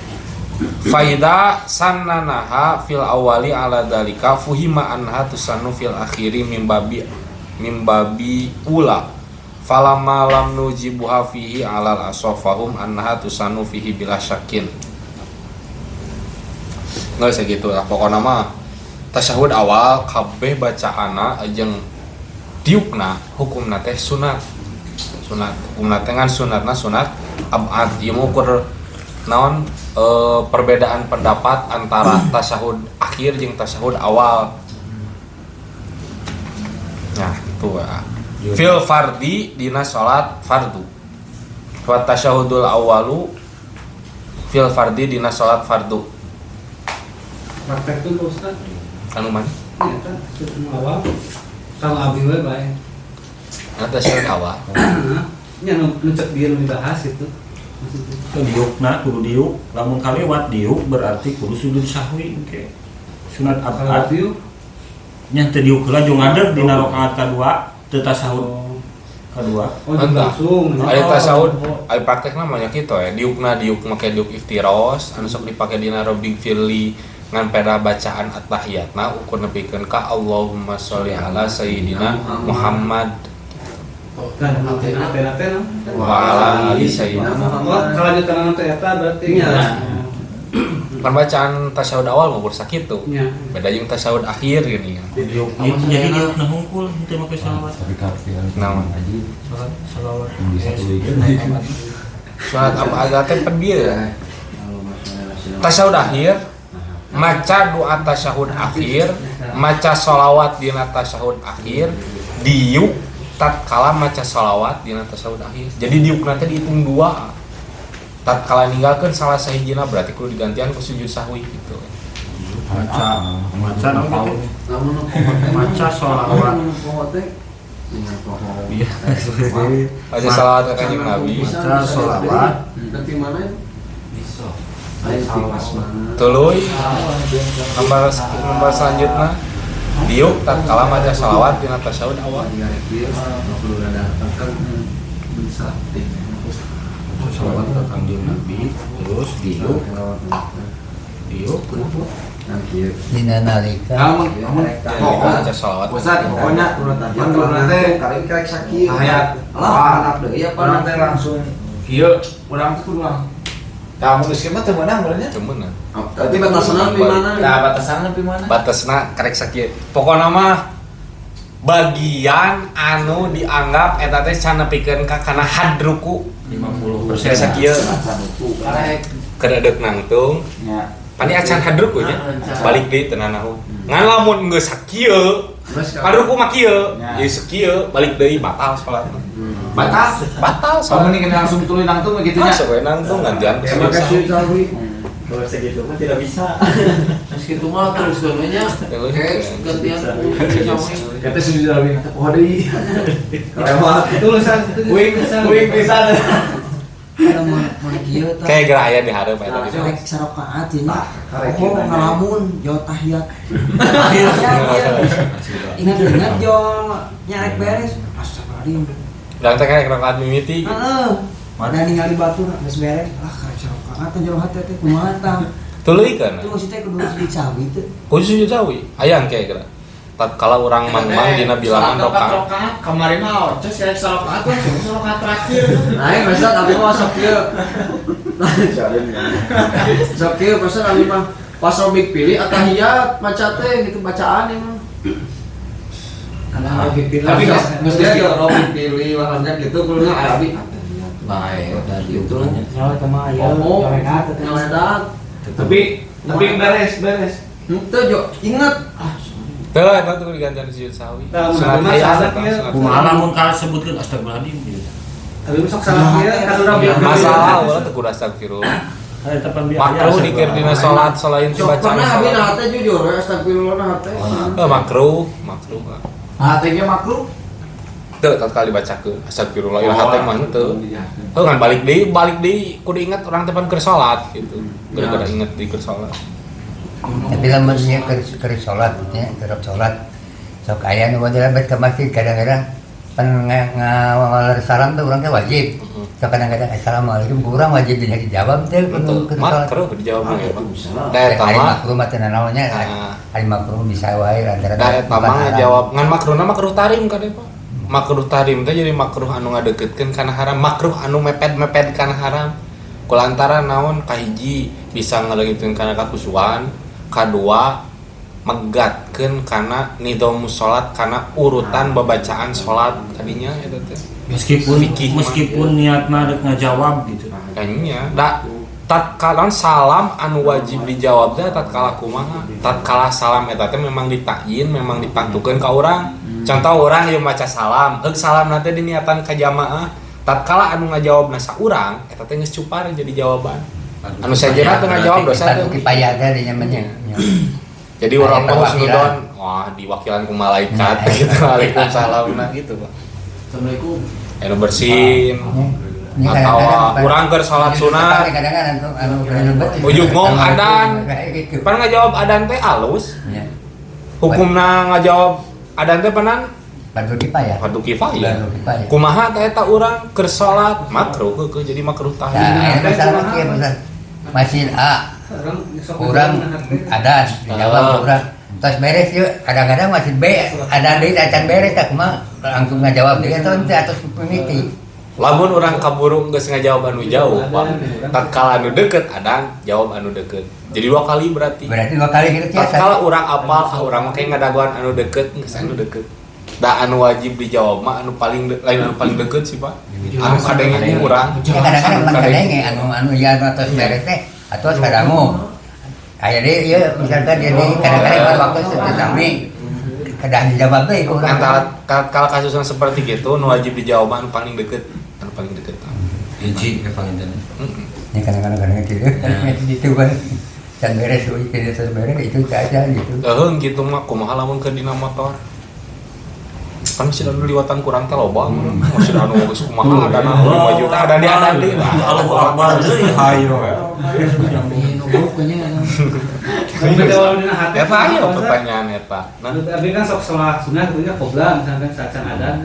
A: Faida sannanaha fil awali ala dalika fuhima anha tusannu fil akhiri mimbabi ula. Falamma lam nujibuha fihi alal asafahum annaha tusannu fihi bila syakin. Nggak usah gitu lah, pokoknya mah tasyahud awal kabeh bacaana jeung diukna hukumna teh sunat. Sunat hukumna teh ngan sunatna sunat abad ieu mah ukur naon perbedaan pendapat antara tasyahud akhir jeung tasyahud awal. Nah, itu ya. Fil fardi dina salat fardu. Wa tasyahudul awalu fil fardi dina salat fardu.
G: Praktek tuh Pak Ustaz.
A: Anu mana?
G: Iya kan, awal sama abdi we bae.
A: Nah, tasyahud awal.
G: Nya nu cek dia nu dibahas itu.
F: Maksudnya diukna kudu diuk, lamun kaliwat diuk berarti kudu sujud sahwi engke. Sunat abad
G: diuk.
F: Nya teu diuk heula jeung ngadeg dina rakaat kadua teu tasyahud kadua.
G: Oh, langsung.
A: Ari tasyahud, ari praktekna mah nya kitu ya, diukna diuk make diuk iftiros anu sok dipake dina Robing Firli ngan peda bacaan at-tahiyatna ukur nepikeun ka Allahumma sholli ala sayyidina Muhammad wa ala ali sayyidina
G: Muhammad. Kalanjutan teh eta berarti nya.
A: Kan bacaan tasyahud awal ngukur sakitu. Beda jeung tasyahud akhir gini.
F: Jadi diukna hungkul henteu make salawat.
A: Naon?
F: Salawat.
A: Sunat apa teh pen bieu. Tasyahud akhir maca doa tasyahud akhir, maca sholawat dina tasyahud akhir, diuk tatkala maca sholawat dina tasyahud akhir. Jadi diuk nanti dihitung dua. Tatkala ninggalkeun salah sahijina berarti kudu digantian ku sujud sahwi gitu.
F: Maca maca naon maca sholawat. Iya.
A: Maca sholawat ka Kanjeng Nabi.
F: Maca sholawat.
D: Nanti mana?
C: Bisa.
A: Tuluy nomor selanjutnya diuk tatkala maca sholawat dina tasyahud awal.
F: Sholawat ka Kangjeng Nabi terus diuk diuk
E: dina nalika
A: maca sholawat.
C: Ustaz pokoknya mun teh
D: karek sakieu.
C: Hayat
D: lah anak deui apa
C: urang teh langsung kieu urang teh kudu. Nah, mun geus mah teu meunang benernya.
A: Teu meunang.
D: Berarti batasanna di mana?
C: Nah, batasanna di mana?
A: Batasna karek sakieu. Pokona mah bagian anu dianggap eta teh can nepikeun ka kana hadruku
F: 50%
A: sakieu.
D: Karek
A: keredeg nangtung.
C: Nya.
A: Pani acan hadruku nya. Balik deui teu nanahu. Ngan lamun geus sakieu, hadruku mah kieu. Ieu sakieu balik deui batal salatna.
C: Batal,
A: batal.
C: Soalnya mending langsung tuluy nangtung begitu nya.
A: Masuk we nangtung gantian ku sujud sahwi.
B: Kalau segitu mah tidak bisa.
H: Segitu mah terus nya. Gantian ku sujud sahwi.
C: Kata sujud sahwi teh poho deui.
D: Kelewat.
G: Tulisan
C: Wing pisan.
I: Kalau mun kieu tah.
A: Kayak gerah aya di hareup eta gitu.
I: Rek sarakaat ieu nya. Oh, ngalamun jo tahiyat. Ingat-ingat jo nyarek beres. Astagfirullahaladzim.
A: Urang teh karek rakaat mimiti.
I: Heeh. Da ningali batur geus beres. Ah karek sarakaat jero hate teh kumaha tah.
A: Tuluy kana.
I: Itu maksudnya kudu sujud sahwi teh.
A: Kudu sujud sahwi. Aya engke geura. Tatkala urang mangmang dina bilangan
C: Salat
A: rakaat.
C: Rakaat kamari mah orces ya salat langsung rakaat terakhir.
D: Nah, masa abi mah sok kieu. Sok kieu pasal abi mah pas robik pilih atahiyat maca teh gitu bacaan emang.
C: Tapi
D: geus geus robik pilih warnanya gitu kudunya abi atahiyat.
F: Bae udah
D: Gitu.
I: Nyawa teh mah ieu
D: Oh,
I: nyawedat teh.
D: nyawedat.
G: Tapi beres beres.
D: Henteu jo, inget. Ah,
A: Teu eta tuh digantian sujud sahwi.
G: Nah,
A: Sunat
G: mah
A: aya
G: salah
A: eta,
G: ieu.
A: sunat.
F: Kumaha lamun kasebutkeun astagfirullahaladzim gitu.
G: Tapi sok salah ieu kan urang bieu.
A: Masalah ulah teu kudu astagfirullah.
F: Eta pan biasa.
A: Makruh dikir dina salat selain ti
D: sok
A: bacaan
D: pernah abi
A: salat.
D: nah teh jujur we astagfirullah nah teh.
A: Eh makruh, makruh.
C: Hatenya makruh.
A: Teu tatkala dibacakeun astagfirullah ieu hate mah henteu. Heuh kan balik deui kudu inget urang teh pan keur salat gitu. Gara-gara inget di keur salat.
E: Tapi lamun nya keur salat gitu nya, keur salat. Sok aya nu lebet ke masjid kadang-kadang pan ngawaler salam tuh urang teh wajib. Sok kadang-kadang assalamualaikum kurang wajib dijawab teh
A: Betul.
E: keur salat.
A: Makruh dijawab mah ya, Pak. Da eta
E: Ari
A: mah
E: makruh mah teu nanaonnya,
A: Ah.
E: ari makruh bisa wae antara
A: da eta mah ngajawab ngan makruhna makruh tarim kade Pak. Makruh tarim teh jadi makruh anu ngadeukeutkeun kana haram, makruh anu mepet-mepet kana haram. Kulantaran naon kahiji bisa ngaleungitkeun kana kakusuan, kadua megatkeun kana nidhamus salat kana urutan babacaan salat tadinya eta teh.
F: Meskipun
A: Fikih mah.
F: meskipun niatna rek ngajawab gitu.
A: Kayaknya da tatkala salam anu wajib dijawab teh tatkala kumaha tatkala salam eta teh memang ditakyin memang dipantukeun ka urang. Contoh urang ieu maca salam heug salam teh diniatan ka jamaah tatkala anu ngajawabna saurang eta teh geus cupar jadi jawaban anu sejenna teu ngajawab dosa
E: Fardu
A: teh.
E: kifayah teh dinya mah nya.
A: Jadi urang mah
E: Aya
A: husnudon wah diwakilan ku malaikat gitu waalaikumsalam nah gitu Pak.
H: Assalamualaikum.
A: Anu bersin
E: Ini
A: atau
E: kadang-kadang-
A: urang keur salat sunat
E: Kadang-kadang anu anu
A: Ujug ngong adan.
E: Kayak gitu.
A: Pan ngajawab adan teh alus
E: Ya.
A: hukumna ngajawab adan teh panan
E: Fardu kifayah.
A: fardu kifayah.
E: Fardu kifayah.
A: Kumaha teh eta urang keur salat makruh heueuh jadi makruh
E: Nah,
A: tahrim.
E: ini masalah kieu masalah. Masjid A kurang adan dijawab kurang. Terus beres yuk, kadang-kadang masjid B adan deui acan beres tak kumaha langsung ngajawab deui atau henteu atau mimiti.
A: Lamun urang kaburu geus ngajawab anu jauh, Pak. Tatkala anu deket adan jawab anu deket. Jadi dua kali berarti.
E: Berarti dua kali gitu tiasa.
A: Tatkala urang apal ah urang mah kayak ngadaguan anu deket geus anu deket. Da anu wajib dijawab mah anu paling lain anu paling deket sih, Pak. Anu kadenge ku urang.
E: Ya kadang-kadang pan kadenge anu anu ya anu atos beres teh atos kadangu. Aya deui ieu misalkan dia deui kadang-kadang kan waktu sami kedah dijawab deui ku urang.
A: Antara kalau kasusnya seperti gitu, nu wajib dijawab anu paling deket, anu paling deket.
F: Hiji ke panginten.
A: Heeh.
E: Ya kadang-kadang kadang gitu. Itu kan can beres euy can beres itu aja gitu.
A: Eueung gitu mah kumaha lamun keur dina motor. Kan masih anu liwatan kurang teh loba masih anu geus kumaha adana 5 juta ada di adan deui.
F: Allahu Akbar deui hayo.
A: Eta aya pertanyaan eta. Nah,
G: Tapi kan sok sholat sunah punya qobla misalkan sacan adan.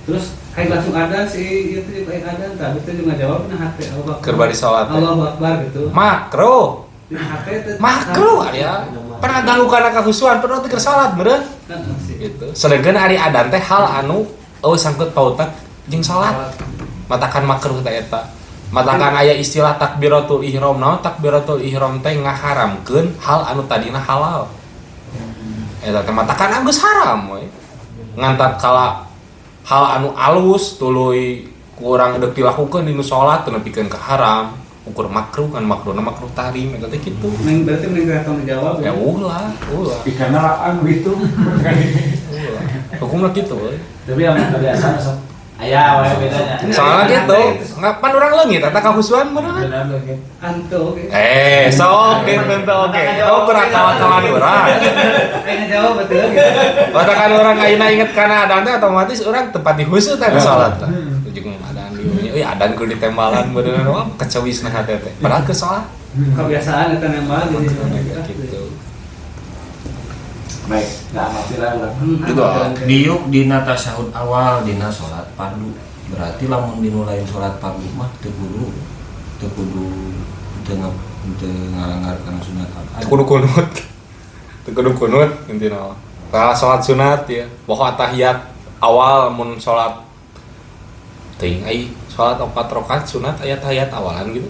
G: Terus kayak langsung adan si itu kayak adan tapi itu juga jawab nah hati Allah
A: keur bari salat teh.
G: Allahu Akbar gitu.
A: Makruh.
G: Dina hati teh
A: Makruh aya. Pernah ganggu kana kahusuan, pernah teu keur salat meureun.
G: Kan sih.
A: Gitu. Sedangkan ari adan teh hal anu eueuh sangkut pautan jeung salat. Matakan makruh teh eta. Matakan aya istilah takbiratul ihram. Naon takbiratul ihram teh ngaharamkeun hal anu tadina halal. Eta teh matakan geus haram we. Ngan tatkala hal anu alus tuluy ku urang deuk dilakukeun dinu salat teu nepikeun ka haram. Ukur makruh kan makruhna makruh tahrim eta teh kitu.
G: Mending berarti mending tong dijawab
A: Ya ulah, ulah.
C: Ikanna laang gitu.
A: Ulah. Hukumna kitu we.
C: Tapi yang kebiasaan sok aya wae bedanya.
A: Soalnya gitu, ngapan urang leungit eta kahusuan beneran.
C: Benar leungit.
G: Anto oke.
A: Sok gitu oke. Oh, kurang kawan-kawan urang.
G: Kayaknya jawab betul gitu.
A: Katakan urang ayeuna inget kana adan teh otomatis urang tempat dihusut teh salat lah. Ujung adan diunya, euy adan kudu ditembalan beneran wah kecewisna hate teh. Padahal ke salat.
G: Kebiasaan eta nembal jadi
A: Gitu.
C: Baik, enggak mati lah urang.
A: Gitu.
F: Diuk dina tasyahud awal dina salat fardu. Berarti lamun dinu lain salat fardu mah teu kudu teu kudu teu ngalanggar kana sunat abad.
A: Teu kudu kunut. Teu kudu kunut intina mah. Kalau salat sunat ya, poho tahiyat awal mun salat teuing ai salat 4 rakaat sunat aya tahiyat awalan gitu.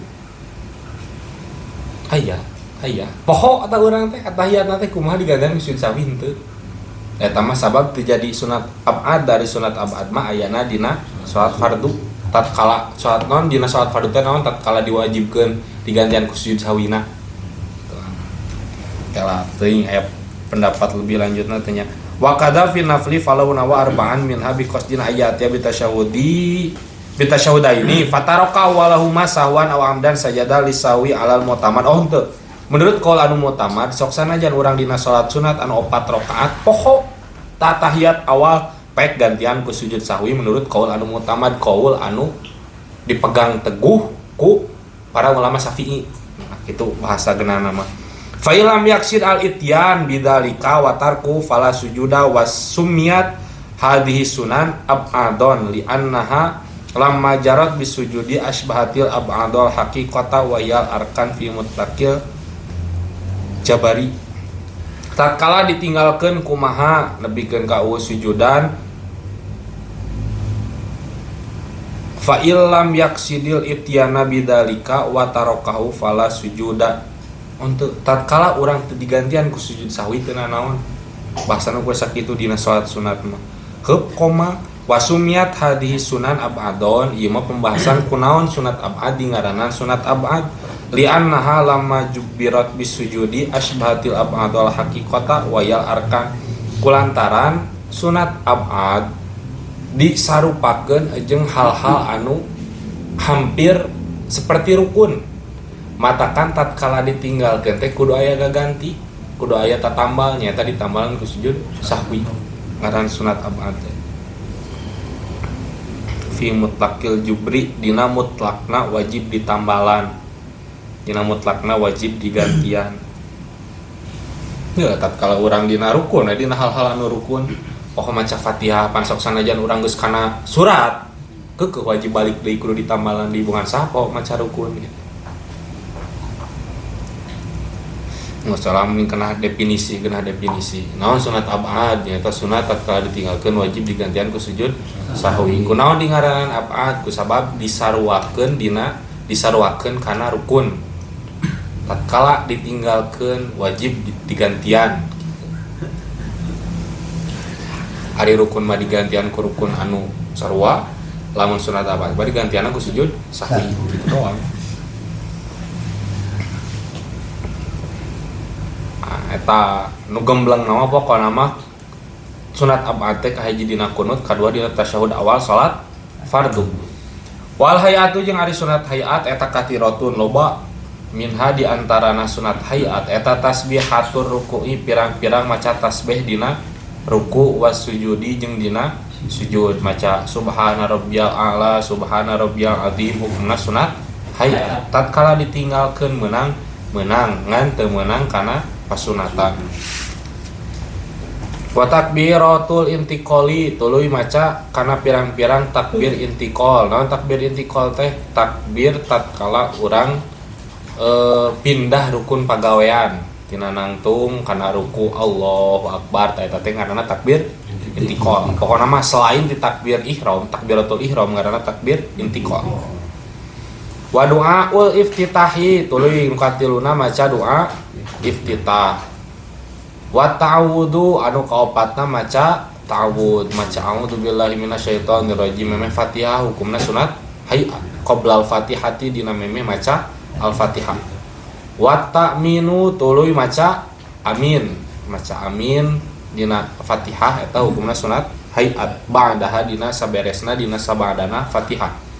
A: Aya, aya. Poho eta urang teh tahiyatna teh kumaha digantian ku sujud sahwi henteu. Eta mah sabab teu jadi sunat ab'ad dari sunat ab'ad mah ayana dina salat fardu. Tatkala salat naon dina salat fardu teh naon tatkala diwajibkeun digantian ku sujud sahwina. Kala teuing aya pendapat lebih lanjutna teh nya. Wa kadza fi nafli falau nawa arba'an minha bi qasdin ayati bi tasyahudi bi tasyahudaini fataraka walahuma sahwan aw amdan sajada lisawi alal mu'tamad. Oh henteu. Menurut qaul anu mu'tamad sok sanajan urang dina salat sunat anu 4 rakaat poho tatahiyat awal pek gantian ku sujud sahwi menurut qaul anu mu'tamad, qaul anu dipegang teguh ku para ulama Syafi'i. Nah, itu bahasa geunana mah. Fa illam yaksid al ityan bidzalika wa tarku fala sujuda was sumiyat hadhihi sunan ab'adon li annaha lamma jarat bisujudi asbahatil ab'adol haqiqata wa yal arkan fi mutlaqil jabari. Tatkala ditinggalkeun kumaha nepikeun ka eueuh sujudan fa illam yaksidil ityana bidzalika wa tarakahu fala sujuda. Untuk tatkala urang teu digantian ku sujud sahwi teu nanaon bahasana ku sakitu dina salat sunat mah heup koma wasumiat hadhihi sunan ab'adon. Ieu mah pembahasan kunaon sunat ab'ad dingaranan sunat ab'ad li'annaha lamma jubbirat bisujudi asbahatil ab'adul haqiqata wa yal arkan. Kulantaran sunat ab'ad disarupakeun jeung hal-hal anu hampir seperti rukun. Matakan tatkala ditinggalkeun teh kudu aya gaganti, kudu aya tatambal, nyaeta ditambalan ku sujud sahwi. Ngaran sunat ab'ad teh. Fi mutlaqil jubri dina mutlakna wajib ditambalan. Dina mutlakna wajib digantian. Ya tatkala urang dina rukun, dina hal-hal anu rukun, poho maca Fatihah pan sok sanajan urang geus kana surat, keukeuh wajib balik deui kudu ditambalan di hubungan saha poho maca rukun gitu. Nggak salah mending kena definisi, kena definisi. Naon sunat ab'ad nyaeta sunat tatkala ditinggalkeun wajib digantian ku sujud sahwi. Kunaon dingaranan ab'ad ku sabab disaruakeun dina disaruakeun kana rukun. Tatkala ditinggalkeun wajib digantian. Ari rukun mah digantian ku rukun anu sarua, lamun sunat ab'ad mah digantian ku sujud sahwi gitu doang. Eta nu gembleng nama pokona mah sunat ab'ad teh kahiji dina kunut, kadua dina tasyahud awal salat fardu. Wal hayatu jeung ari sunat hayat eta katirotun loba minha di antarana sunat hayat eta tasbihatur ruku'i pirang-pirang maca tasbih dina ruku was sujudi jeung dina sujud maca subhana rabbiyal a'la subhana rabbiyal azim hukumna sunat hayat. Tatkala ditinggalkeun meunang meunang ngan teu meunang kana pasunatan. Wa takbiratul intiqali tuluy maca kana pirang-pirang takbir intiqal. Naon takbir intiqal teh? Takbir tatkala urang pindah rukun pagawean tina nangtung kana ruku Allahu akbar ta eta teh ngaranna takbir intiqal. Pokona mah selain di takbir ihram, takbiratul ihram ngaranna takbir intiqal. Wa du'aul iftitahi tuluy nu katiluna maca doa iftitah. Wa ta'awudu anu kaopatna maca ta'awud, maca a'udzubillahi minasyaitonirrajim memeh Fatihah hukumna sunat hayat qoblal Fatihati dina memeh maca Al-Fatihah. Wa ta'minu tuluy maca amin, maca amin dina Fatihah eta hukumna sunat hayat ba'daha dina saberesna dina sabadana Fatihah.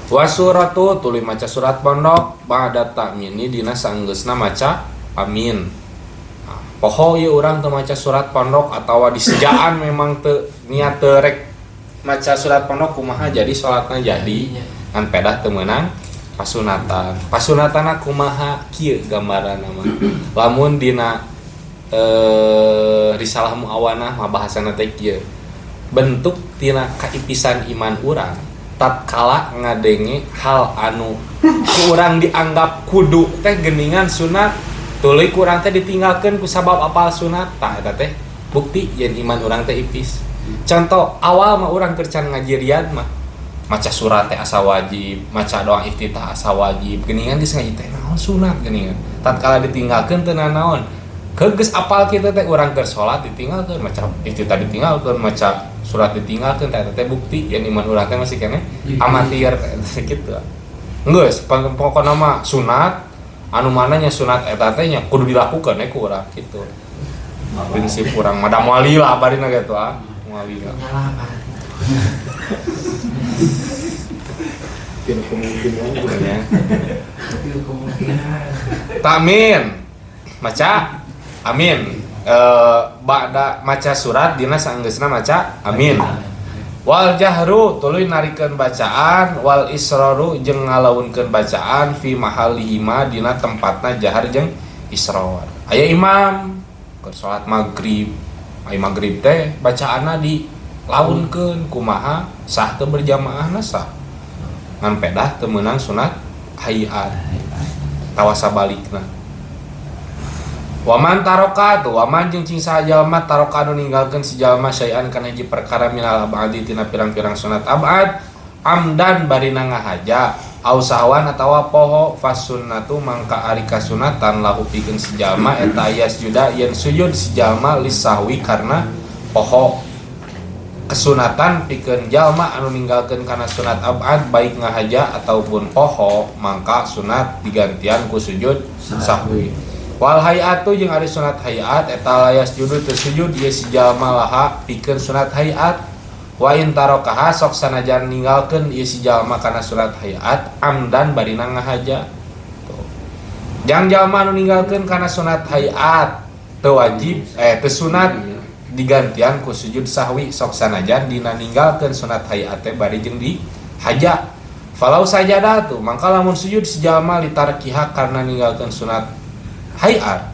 A: Wa suratu tuluy maca surat pondok ba'da ta'mini dina sanggeusna maca amin. Nah, poho ieu urang teu maca surat pondok atawa disejaan memang teu niat teu rek maca surat pondok kumaha jadi salatna jadi ngan pedah teu meunang pasunatan. Pasunatana kumaha kieu gambaranna mah. Lamun dina risalah muawanah mah bahasana teh kieu. Bentuk tina kaipisan iman urang tatkala ngadenge hal anu ku urang dianggap kudu teh geningan sunat Tuluy ku urang teh ditinggalkeun ku sabab apal sunat tah eta teh bukti yen iman urang teh ipis. Contoh awal mah urang keur can ngaji Riyad mah maca surat teh asa wajib, maca doa iftitah asa wajib, geuningan geus ngaji teh naon sunat geuningan. Tatkala ditinggalkeun teu nanaon. Geus apal kitu teh urang keur salat ditinggalkeun, maca iftitah ditinggalkeun, maca surat ditinggalkeun teh eta teh bukti yen iman urang teh masih keneh amatir kitu. Geus pokona mah sunat anu mana nya sunat eta teh nya kudu dilakukeun we ku urang kitu. Prinsip urang mah da moal lila barina kitu ah, moal lila. Takmin maca amin. Ba'da maca surat dina saenggeusna maca amin. Wal jahru tuluy narikeun bacaan wal israru jeung ngalaunkeun bacaan fi mahalihima dina tempatna jahar jeung israr. Aya imam keur salat magrib, aya magrib teh bacaanna di launkeun kumaha sah teu berjamaahna sah. Ngan pedah teu meunang sunat hayat. Tawasa balikna. Waman taroka tuh waman jeung cing saha jalma taroka anu ninggalkeun si jalma syai'an kana hiji perkara minal abadi tina pirang-pirang sunat abad amdan barina ngahaja au sahwan atawa poho fasunnatu mangka ari kasunatan lahu pikeun si jalma eta yasjuda yen sujud si jalma lisahwi karena poho. Kesunatan pikeun jalma anu ninggalkeun kana sunat abad baik ngahaja ataupun poho mangka sunat digantian ku sujud sahwi. Wal hayatu jeung ari sunat hayat eta layas judul teu sujud ieu si jalma laha pikeun sunat hayat wa in tarakaha sok sanajan ninggalkeun ieu si jalma kana sunat hayat amdan barina ngahaja. Tuh. Jang jalma anu ninggalkeun kana sunat hayat teu wajib teu sunat digantian ku sujud sahwi sok sanajan dina ninggalkeun sunat hayat teh bari jeung dihaja. Falau sajada tuh mangka lamun sujud si jalma litarkiha karena ninggalkeun sunat hayat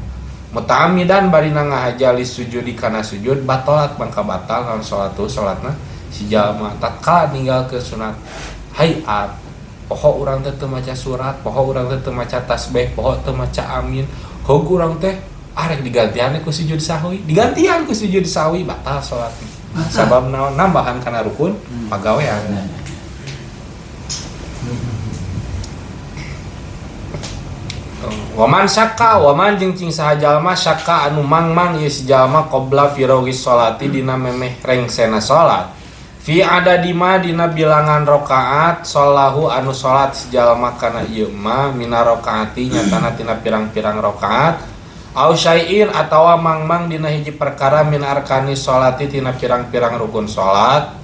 A: muta'ammidan barina ngahaja li sujudi kana sujud batalat mangka batal naon salatu salatna si jalma tatkala ninggalkeun sunat hayat poho urang teh teu maca surat, poho urang teh teu maca tasbih, poho teu maca amin, hog urang teh arek digantian ku sujud sahwi, digantian ku sujud sahwi batal salatna. Sabab naon nambahan kana rukun pagawean. Waman syakka waman jeung cing saha jalma syakka anu mangmang ieu si jalma qabla firaghi sholati dina memeh rengsena salat fi adadima dina bilangan rakaat shollahu anu salat si jalma kana ieu ma mina rakaati nyatana tina pirang-pirang rakaat au syai'in atawa mangmang dina hiji perkara min arkani sholati tina pirang-pirang rukun salat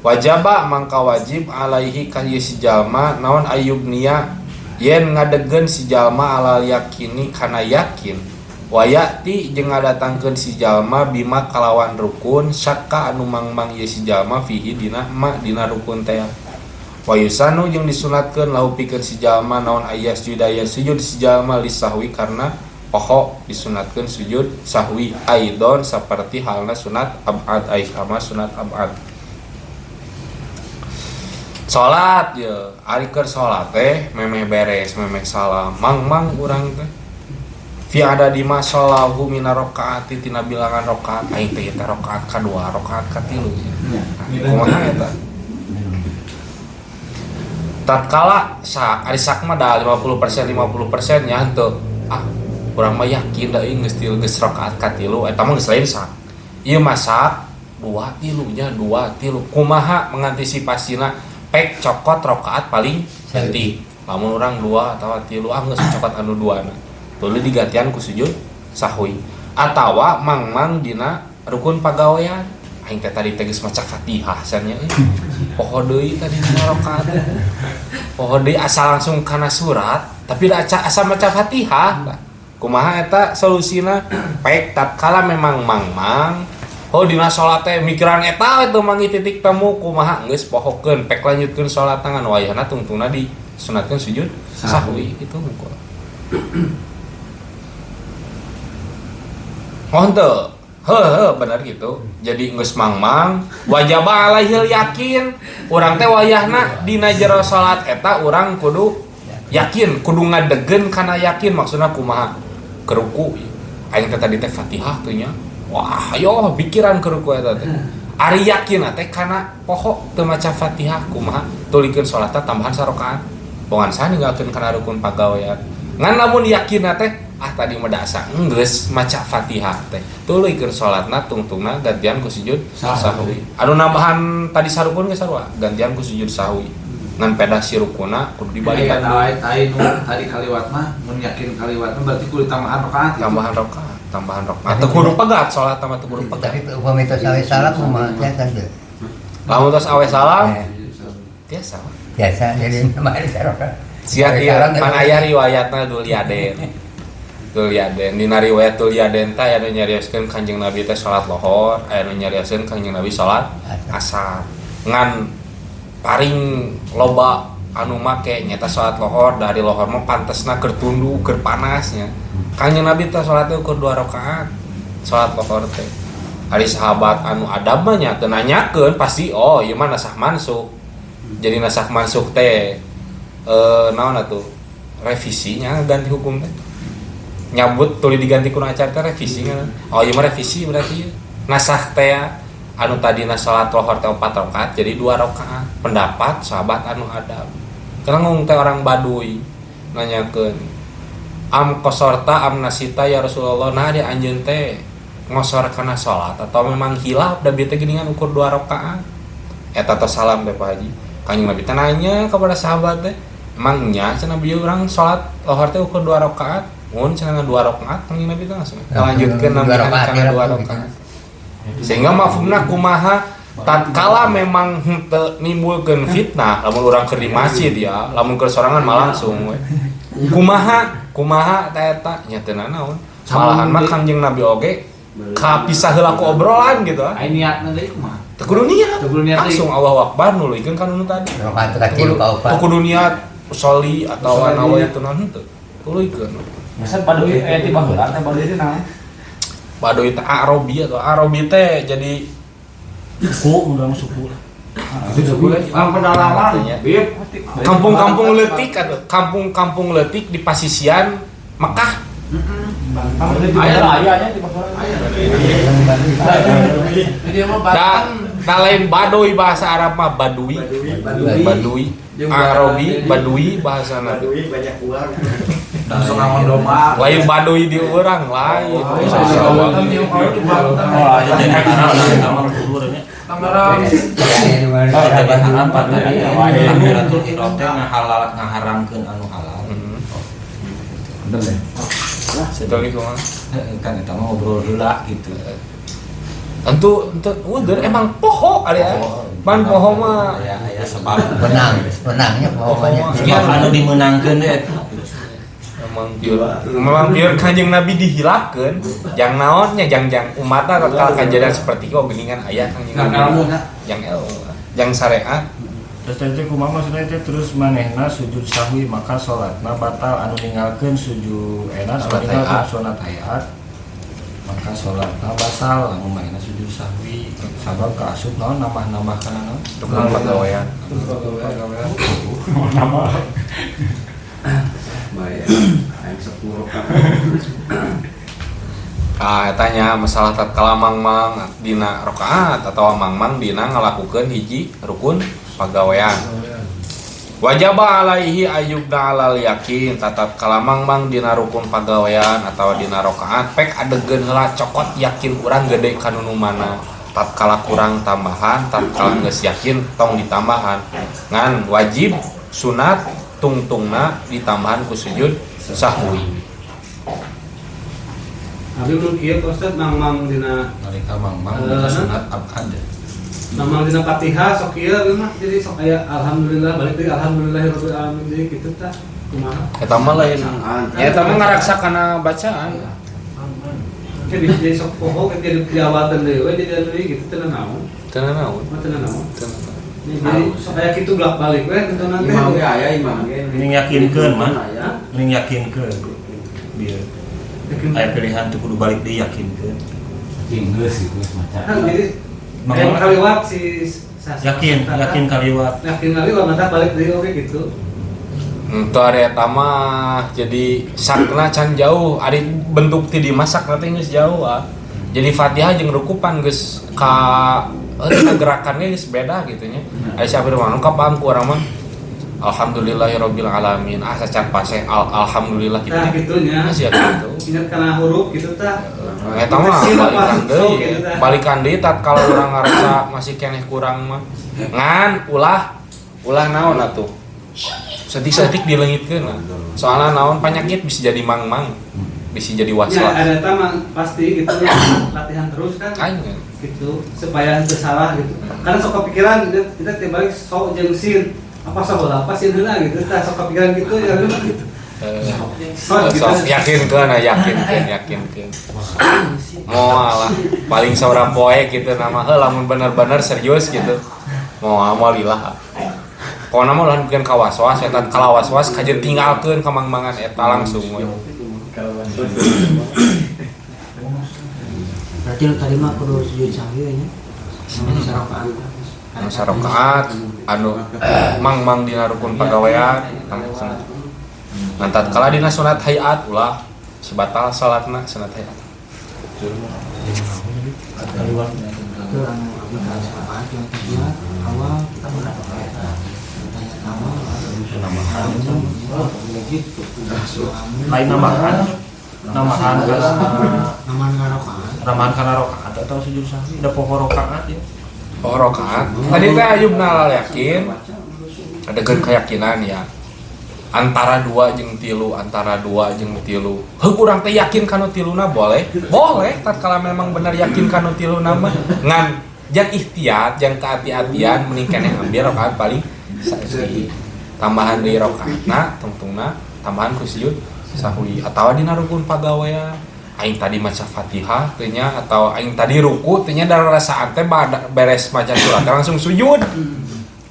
A: wajaba mangka wajib alaihi ka ieu si jalma naon ayubniya yen ngadegen si jalma alal yakini kana yakin wayati jeung ngadatangkeun si jalma bima kalawan rukun syakka anu mangmang ieu si jalma fihi dina ma dina rukun teh wayusanu jeung disunatkeun lahu pikeun si jalma naon ayas judaya sujud si jalma lisahwi karena poho disunatkeun sujud sahwi aidon saperti halna sunat abad ai kama sunat abad. Salat ya, ari keur salat teh memeh beres, memeh salam, mang-mang urang teh. Fi ada di masallahu mina rakaati tina bilangan rakaat, aing teh eta rakaat kadua, rakaat katilu. Kumaha eta? Tatkala sak, ari sak mah da 50% 50% nya henteu. Ah, urang mah yakin da ieu geus geus rakaat katilu, eta mah geus lain sak. Ieu mah sak dua tilunya, dua tilu. Kumaha mengantisipasina? Pek cokot rokaat paling penting. Lamun urang dua atawa tilu ah geus cokot anu duana. Tuluy digantian ku sujud sahwi. Atawa mangmang dina rukun pagawean. Aing teh tadi teh geus maca Fatihah cenah euy. Poho deui tadi dina rokaat. Poho deui asa langsung kana surat, tapi da asa maca Fatihah. Kumaha eta solusina? Pek tatkala memang mangmang oh dina salat teh mikiran eta we teu manggih titik temu kumaha geus pohokeun pek lanjutkeun salat tangan wayahna tungtungna disunatkeun sujud sahwi kitu hungkul. Oh henteu. Heuh bener gitu. Jadi geus mangmang wajaba alaihil yakin. Urang teh wayahna dina jero salat eta urang kudu yakin, kudu ngadegen kana yakin maksudna kumaha. Keruku aing teh tadi teh Fatihah teu nya. Wah, ayo pikiran keruku eta teh. Ari yakin teh kana poho teu maca Fatihah kumaha tulikeun salatna tambahan sarakaat. Bongan saha ninggalkeun kana rukun pagawean. Ngan lamun yakin teh ah tadi mah da asa geus maca Fatihah teh. Tuluykeun salatna tungtungna gantian ku sujud sahwi. Anu nambahan tadi sarukun geus sarua, gantian ku sujud sahwi. Ngan pedah si rukuna kudu dibalikan.
C: Ai nu tadi kaliwat mah mun yakin kaliwat mah berarti kudu tambahan rakaat.
A: Tambahan rakaat, tambahan rakaat. Teu kudu pegat salat mah teu kudu pegat.
E: Tapi upami tos awe salam kumaha tiasa teu?
A: Lamun tos awe salam tiasa.
E: Biasa jadi nambahan sarakaat.
A: Sia ieu pan aya riwayatna Dzulyaden. Dzulyaden dina riwayat Dzulyaden teh aya nu nyarioskeun Kanjeng Nabi teh salat lohor, aya nu nyarioskeun Kanjeng Nabi salat asar. Ngan paling loba anu make nyata salat lohor dari lohor mah pantesna keur tunduh keur panasnya. Kanjeng Nabi teh salat teh ukur 2 rakaat salat lohor teh. Ari sahabat anu adab mah nya teu nanyakeun pasti oh ieu mah nasakh mansukh. Jadi nasakh mansukh teh naon atuh revisinya ganti hukum teh. Nyabut tuluy diganti ku acar teh revisi kan. Oh ieu mah revisi berarti nasakh teh anu tadina salat lohor teh 4 rakaat jadi 2 rakaat. Pendapat sahabat anu adab. Karena ngomong teh orang Baduy nanyakeun am qosorta am nasita ya Rasulullah, nah di anjeun teh ngosor kana salat atau memang hilaf da bieu teh geuningan ukur 2 rakaat. Eta tos salam teh Pak Haji. Kanjeng Nabi teh nanya kepada sahabat teh, emang nya cenah bieu urang salat lohor teh ukur 2 rakaat? Mun cenah 2 rakaat Kanjeng Nabi teh langsung lanjutkeun nambahan kana 2 rakaat. Sehingga mafhumna kumaha tatkala memang henteu nimbulkeun fitnah lamun urang keur di masjid ya, lamun keur sorangan mah langsung we. Kumaha kumaha ta eta nya teu nanaon. Malahan mah Kanjeng Nabi oge kapisah heula ku obrolan gitu ah.
C: Ai niatna deui kumaha?
A: Teu kudu niat. Langsung Allahu Akbar nuluykeun ka nu tadi.
E: Rakaat ka tilu ka opat.
A: Teu kudu niat sholli atawa nawa itu naon henteu. Tuluykeun.
G: Biasa Baduy aya ti baheula teh Baduy teh naon?
A: Baduy teh Arabi atau Arabi teh jadi
F: suku urang suku lah.
C: Orang pedalaman.
A: Kampung-kampung leutik atau kampung-kampung leutik di pasisian Mekah.
G: Aya di baheula.
A: Da lain Baduy bahasa Arab mah Badui. Badui. Arabi Badui bahasa Nabi.
D: Badui banyak uang.
C: Langsung ngangon domba.
A: Lain Baduy di urang lain.
F: Ngaharamkeun anu halal.
C: Bener deh.
F: Kan eta mah ngobrol heula gitu.
A: Tentu udah emang poho ari man poho mah
F: aya sebab
E: menangnya poho banyak.
F: Sebab anu dimeunangkeun teh
A: memang biar Kanjeng Nabi dihilangkeun jang naonnya jang-jang umatna tatkala kajadian seperti itu geuningan aya Kanjeng Nabi jang ilmu jang syariat.
F: Terus teh kumaha maksudna teh terus manehna sujud sahwi maka salatna batal anu ninggalkeun sujud enak anu ninggalkeun sunat hayat maka salatna batal lamun manehna sujud sahwi sabab kaasup naon nambah-nambah kana naon
A: rukun pagawean.
F: Nambah.
D: Bayar aing 10
A: Ah, tanya masalah tatkala mangmang dina rakaat atau mangmang dina ngalakukeun hiji rukun pagawean. Wajaba alaihi ayyubna alal yakin tatkala mangmang dina rukun pagawean atau dina rakaat pek adegeun heula cokot yakin urang gede ka nu mana. Tatkala kurang tambahan, tatkala geus yakin tong ditambahan. Ngan wajib sunat tungtungna ditambahan ku sujud sahwi.
G: Abi mun kieu Pak Ustaz mangmang dina
F: nalika mangmang dina sunat abad.
G: Mangmang dina Fatihah sok kieu mah jadi sok aya alhamdulillah balik deui alhamdulillahirabbil alamin deui kitu tah kumaha.
A: Eta mah lain. Ya eta mah ngaraksa kana bacaan.
G: Jadi jadi sok poho jadi diawateun deui we jadi deui kitu teu naon.
A: Teu naon.
G: Teu naon. Jadi sok aya kitu bolak-balik we teu naon teh.
D: Imam ge aya imam ge.
F: Ning yakinkeun mah. Ning yakinkeun. Bieu. Aya pilihan tuh kudu balik deui yakinkeun.
G: Geus geus maca. Kan jadi yang kaliwat si
F: yakin kaliwat.
G: Yakin kaliwat mata balik deui oge gitu.
A: Henteu ari eta mah jadi sakna can jauh, ari bentuk ti dimasak teh geus jauh ah. Jadi Fatihah jeung rukupan geus ka gerakannya geus beda gitu nya. Ari sapi mah nu kapaham ku urang mah alhamdulillahirabbil alamin. Ah sacan paseh alhamdulillah gitu.
G: Nah gitunya.
A: Masih gitu.
G: Ingat kana huruf gitu tah.
A: Eta mah balikan deui. Balikan deui tatkala urang ngarasa masih keneh kurang mah. Ngan ulah naon atuh. Setik-setik dileungitkeun lah. Soalna naon panyakit bisa jadi mang-mang. Bisa jadi was-was.
G: Ya ada eta mah pasti gitu latihan terus kan.
A: Aing
G: gitu supaya teu salah gitu. Karena sok kepikiran kita tiap balik sok jeung sin. Apa sok heula apa sin heula gitu tah sok kepikiran gitu ya gitu.
A: Sok yakinkeun yakinkeun. Moal lah paling saurang poe gitu nama heuh lamun bener-bener serius gitu. Moal moal lillah. Pokona mah ulah bikin ka was-was eta kala was-was kajeun tinggalkeun ka mangmangan eta langsung we.
I: Berarti nu tadi mah kudu sujud sahwi nya. Sarakaat.
A: Anu sarakaat anu mangmang dina rukun pagawean langsung. Ngan tatkala dina sunat hayat ulah sebatal salatna sunat hayat.
I: Itu anu abdi ka sarakaat yang tahiyat awal
F: lain nambahan nambahan kana rakaat atau sujud sahwi da poho rakaat ya.
A: Poho rakaat. Tadi teh Ayub nalal yakin ada keyakinan ya. Antara 2 jeung 3, antara 2 jeung 3. Heuh urang teh yakin kanu tiluna boleh? Boleh tatkala memang benar yakin kanu tiluna mah. Ngan jang ikhtiar, jang kehati-hatian mending keneh ambil rakaat paling saeutik. Tambahan deui rakaatna tungtungna tambahan ku sujud sahwi atawa dina rukun pagawean aing tadi maca Fatihah teh nya atau aing tadi ruku teh nya da rasaan teh beres maca surat langsung sujud.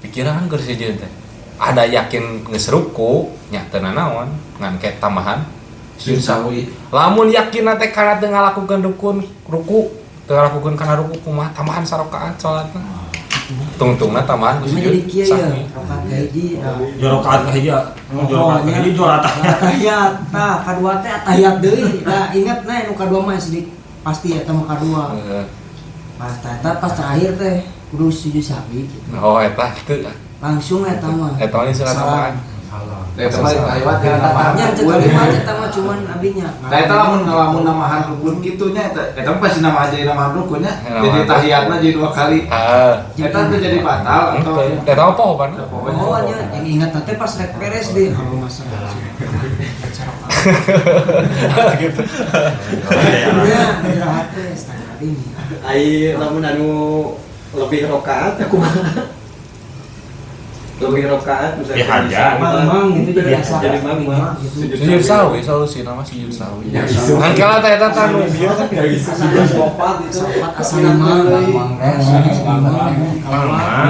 A: Pikiran keur sujud teh. Ada yakin geus ruku nya teu nanaon ngan ke tambahan sujud sahwi. Lamun yakin teh kana teu ngalakukeun rukun ruku teu ngalakukeun kana ruku kumaha tambahan sarakaat salatna. Tungtungna tambahan ku sujud sahwi.
I: Rakaat kahiji.
F: Rakaat kahiji. Rakaat kahiji juara
I: tahiyat. Tah kadua teh tahiyat deui. Nah ingat nah nu kadua mah sedikit pasti eta mah kadua. Pas eta pas terakhir teh kudu sujud sahwi gitu.
A: Oh eta kitu.
I: Langsung eta mah.
A: Eta mah sunat tambahan.
C: Eta mah kaliwat kana tambahan.
I: Nya teu kaliwat eta mah cuman abinya.
C: Nah eta lamun ngalamun namahan rukun kitu nya eta eta mah pasti nama jadi namahan rukunnya. Jadi tahiyatna jadi 2 kali.
A: Heeh.
C: Eta teu jadi batal atau
A: eta apa pan?
I: Oh nya yang ingat teh pas rek beres di halo masalah.
A: Gitu.
I: Ya, istirahat teh setengah ini.
D: Ai lamun anu lebih rakaat kumaha? Lebih rakaat misalnya
F: dihajar
I: mang gitu biasa
D: jadi mang
A: sujud sahwi solusi nama sujud sahwi ngan kala teh eta tanu
D: bieu kan sujud opat itu
I: asal mang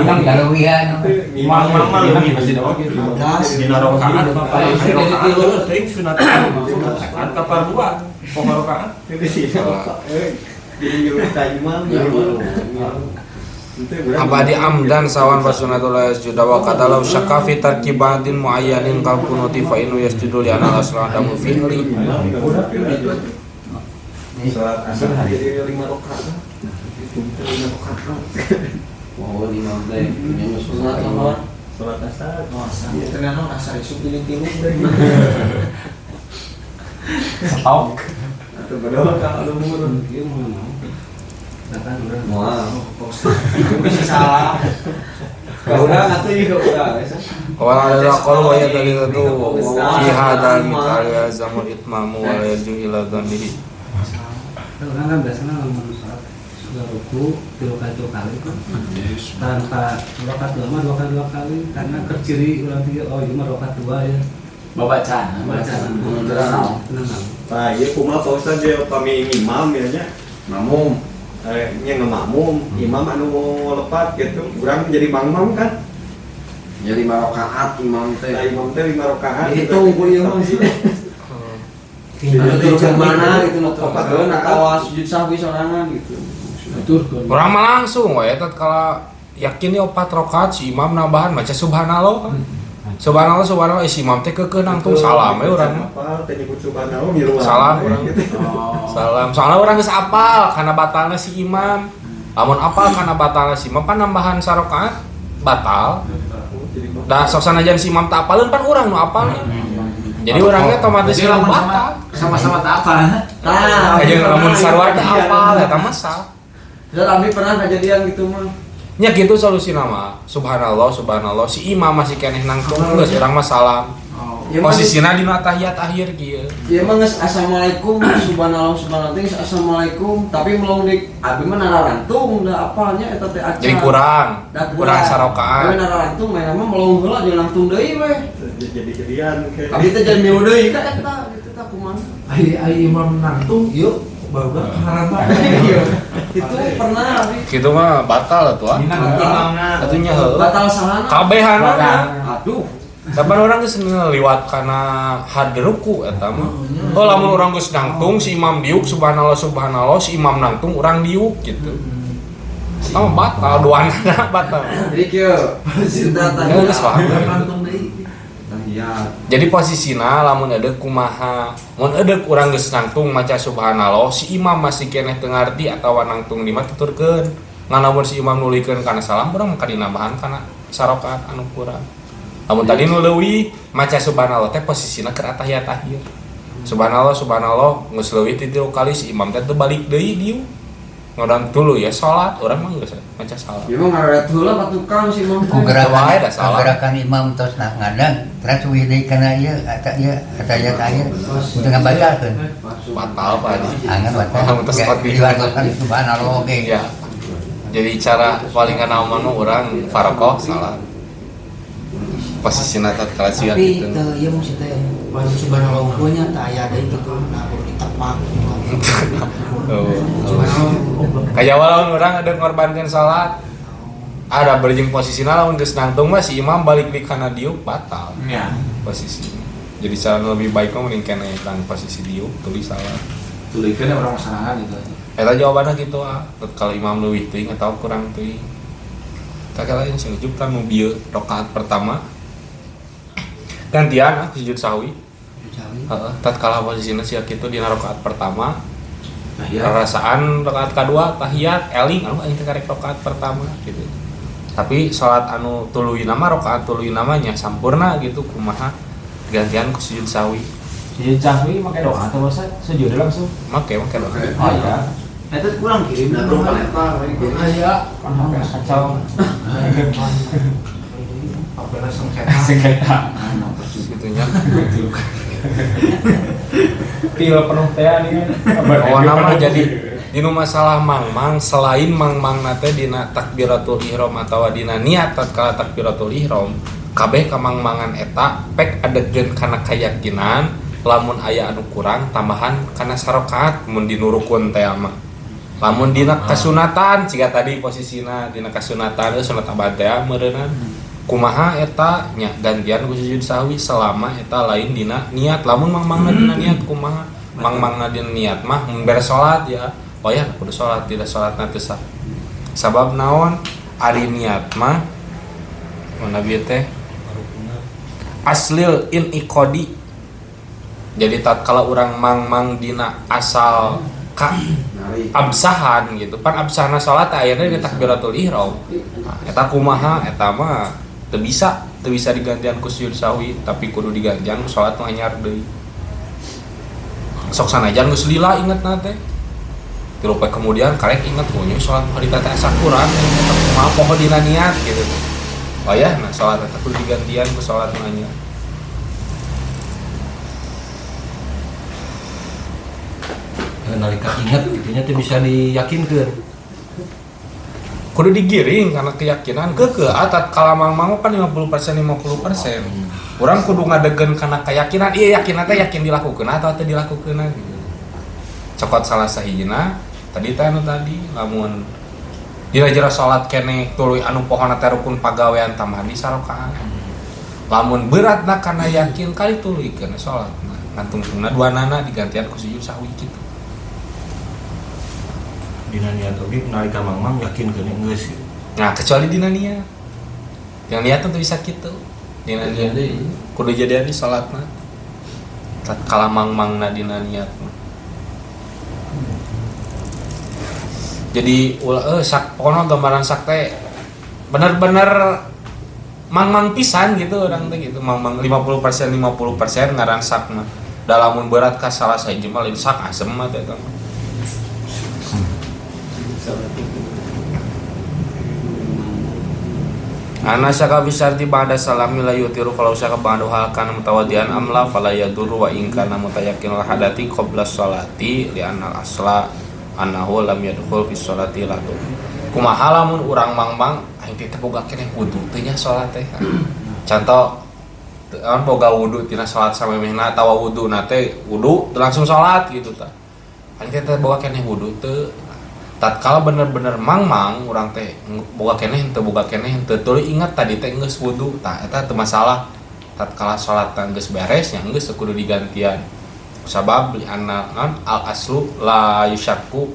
E: mang galuwian
F: mang mang leuwih pasti dina rakaat rakaat teuing sunat rakaat ka par 2 poho rakaat
D: jadi ngilu ka imam
A: Abadi amdan sawan fasunatul yasjuda wa qatalau syakka fi tarkibatin muayyanin kal kunuti fa innu yasjudu li anna asla adamu fi'li.
D: Salat asar jadi 5 rakaat. 5 rakaat.
H: Wow, imam teh nya sunat lawan
D: salat asar.
H: Teu naon asar isuk jadi 3.
A: Stop.
D: Atuh padahal ka lembur
G: ieu mah.
D: Wah, bisa salah. Urang atuh ieu urang.
A: Wala ada qaul wa ya dalilatu fi hadzal mithal zamul itmamu wa la yarju ila dhannihi.
G: Urang kan biasanya lamun salat sudah ruku 3 kali kan. Tanpa rakaat 2 mah 2 kali 2 kali karena terciri urang tiga oh ieu mah rakaat 2 ya.
C: Babacaan,
G: babacaan.
D: Tah ieu kumaha Pak Ustaz ye pami imam ya nya? Makmum. Nya ngemakmum, imam anu lepat gitu, urang jadi mangmang kan?
H: Ya 5 rakaat imam teh.
D: Nah, imam teh 5 rakaat.
H: Dihitung ku ieu mah sih. Anu mana gitu nu opat atawa sujud sahwi sorangan gitu.
A: Urang mah langsung we tatkala yakin ieu 4 rakaat si imam nambahan maca subhanallah kan. Subhanallah subhanallah si imam teh keukeuh nangtung salam we urang mah.
D: Apal teh nyebut subhanallah ngiluan.
A: Salam urang.
D: Gitu.
A: Salam. Soalnya urang geus apal kana batalna si imam. Lamun apal kana batalna si imam pan nambahan sarakaat batal. Da sok sanajan si imam tak apaleun pan urang nu apalna. Jadi orangnya otomatis
C: Jadi lamun sama
A: batal.
C: sama-sama tak apa.
J: Nah,
A: Aja lamun sarua teh apal eta mah sah.
J: Terus abi pernah kejadian gitu mah.
A: Nya gitu solusi nama. Subhanallah, subhanallah si imam masih keneh nangtung geus urang mah salam.
J: Ya, mah-
A: Posisina dina tahiyat akhir kieu.
J: Ya emang geus assalamualaikum subhanallah subhanallah teh geus assalamualaikum tapi melong di abi mah nararantung da apalnya eta teh acan.
A: Jadi kurang,
J: Da
A: kurang sarokaan.
J: Abi nararantung main mah melong heula jeung nangtung deui we.
D: Jadi jadian kayak.
J: Abi teh jadi milu deui ka eta gitu tah kumaha.
H: Ai ai imam nangtung yuk baru harapan.
J: Iya. Itu pernah abi.
A: Kitu mah batal atuh ah.
D: Imamna.
A: Atunya heuh.
J: Batal sahana.
A: Kabehanana.
J: Aduh.
A: Kapan orang geus ngeliwat kana had ruku eta mah. Oh lamun urang geus nangtung si imam diuk subhanallah subhanallah si imam nangtung urang diuk gitu. Eta mah batal duanana batal.
J: Jadi kieu cerita
A: Ya geus paham.
H: Nangtung deui.
J: Tahiyat.
A: Jadi posisina lamun edeuk kumaha? Mun edeuk urang geus nangtung maca subhanallah si imam masih keneh teu ngarti atawa nangtung di mah tuturkeun. Ngan lamun si imam nuluykeun kana salam urang mah dinambahan kana sarakaat anu kurang. Lamun tadi nu leuwih maca subhanallah teh posisina keur atahiyat akhir. Subhanallah subhanallah geus leuwih ti tilu kali si imam teh teu balik deui dieu. Ngodan tuluy ya salat urang mah geus maca salam.
J: Ya mah ngaret heula ka tukang si imam
E: Ku
J: teh.
A: Wae
E: gerakan
A: dah salah.
E: gerakan imam tos nah ngadang terus uih deui kana ieu eta ieu atahiyat akhir untuk ngabatalkeun.
A: Batal Pak Haji.
E: Angan batal.
A: Lamun tos mati.
E: Diwartosan subhanallah oge.
A: Ya. Jadi cara paling kana mah urang farokoh salah. Posisina tatkala sia
I: Tapi
A: gitu.
I: teu ieu maksud teh subhanallah unggulnya teu aya deui gitu nah kudu ditepak.
A: Oh.
I: Subhanallah.
A: Kayak lamun urang ada ngorbankeun salat. Ada berjing posisina lamun geus nangtung mah si imam balik di kana diuk batal
C: Ya.
A: posisinya. Jadi cara lebih baik mah mending keneh tang posisi diuk tulis salah.
C: Tulikeun urang masarangan gitu aja.
A: Eta jawabanna gitu ah. Kalau imam leuwih teuing atau kurang teuing. Tak lain sing ujug kan nu bieu rakaat pertama gantian ah sujud sahwi. Heeh, tatkala posisina sia kitu dina rakaat pertama
C: Tahiyat.
A: rarasaan rakaat kadua tahiyat eling anu aing teh karek rakaat pertama gitu. Tapi salat anu tuluy nama rakaat tuluy namanya sampurna gitu kumaha gantian ku sujud sahwi.
C: Sujud sahwi make doa atau bahasa sujud langsung.
A: Make make doa.
C: Oh iya.
J: Eta kurang kirim
H: Nah,
J: bro eta we.
C: Aya kacau.
H: Apalagi sengketa.
C: Sengketa.
A: Gitunya.
C: Pil penuh teh nih.
A: Oh nama jadi dinu masalah mangmang selain mangmang nate dina takbiratul ihram atawa dina niat tatkala takbiratul ihram kabeh kamangmangan eta pek adegeun kana kayakinan lamun aya anu kurang tambahan kana sarokaat mun dinu rukun teh mah lamun dina kasunatan ciga tadi posisina dina kasunatan sunat abad teh meureunna kumaha eta nya gantian ku sujud sahwi selama eta lain dina niat lamun mangmangna dina niat kumaha mangmangna dina niat mah mun beres salat ya oh ya kudu salat tidak salatna teu sah sabab naon ari niat mah mun nabi teh aslil in iqadi jadi tatkala urang mangmang dina asal ka absahan gitu pan absahna salat ayeuna di takbiratul ihram nah, eta kumaha eta mah teu bisa digantian ku sujud sahwi tapi kudu digantian ku salat nu anyar deui sok sanajan geus lila ingetna teh tilu poe kemudian karek inget punya salat harita teh asa kurang eta kumaha poho dina niat gitu oh ya nah salat eta kudu digantian ku salat nu anyar
F: Nalika inget gitunya teh bisa diyakinkeun.
A: Kudu digiring karena keyakinan keukeuh atat kalamang-mang kan 50% 50%. Urang kudu ngadegen karena keyakinan, iya yakin teh yakin dilakukeun atau teu dilakukeun gitu. Cokot salah sahijina tadi teh anu tadi lamun dina jero salat keneh tuluy anu pohona teh rukun pagawean tambahan di sarokaan. Lamun beratna kana yakin kali tuluykeun salatna. Ngantungtungna duanana digantian ku sujud sahwi kitu.
F: Dina niat oge nalika mangmang yakin keun geus gitu.
A: Nah, kecuali dina niat. Yang niat tuh bisa gitu. Dina niat kudu jadian di salatna. Tatkala mangmangna dina niat mah. Jadi ulah sak pokona gambaran sak teh bener-bener mangmang pisan gitu orang teh gitu mangmang 50% 50% ngaran sak mah. Da lamun berat ka salah sahiji mah lain sak asem mah teh eta mah. Ana syaka bisarti ba'da salami la yutiru falau syaka ba'du hal kana mutawadian amla fala yadurru wa in kana mutayaqqinal hadati qabla sholati li anna al asla annahu lam yadkhul fi sholati la tu. Kumaha lamun urang mangmang aing teh boga keneh wudu teh nya salat teh. Contoh kan boga wudu tina salat samemehna atawa wuduna teh wudu langsung salat gitu tah. Aing teh boga keneh wudu teu. Tatkala bener-bener mangmang urang teh boga keneh henteu tuluy ingat tadi teh geus wudu tah eta teu masalah. Tatkala salat geus beres nya geus kudu digantian. Sabab li anna al aslu la yusyakku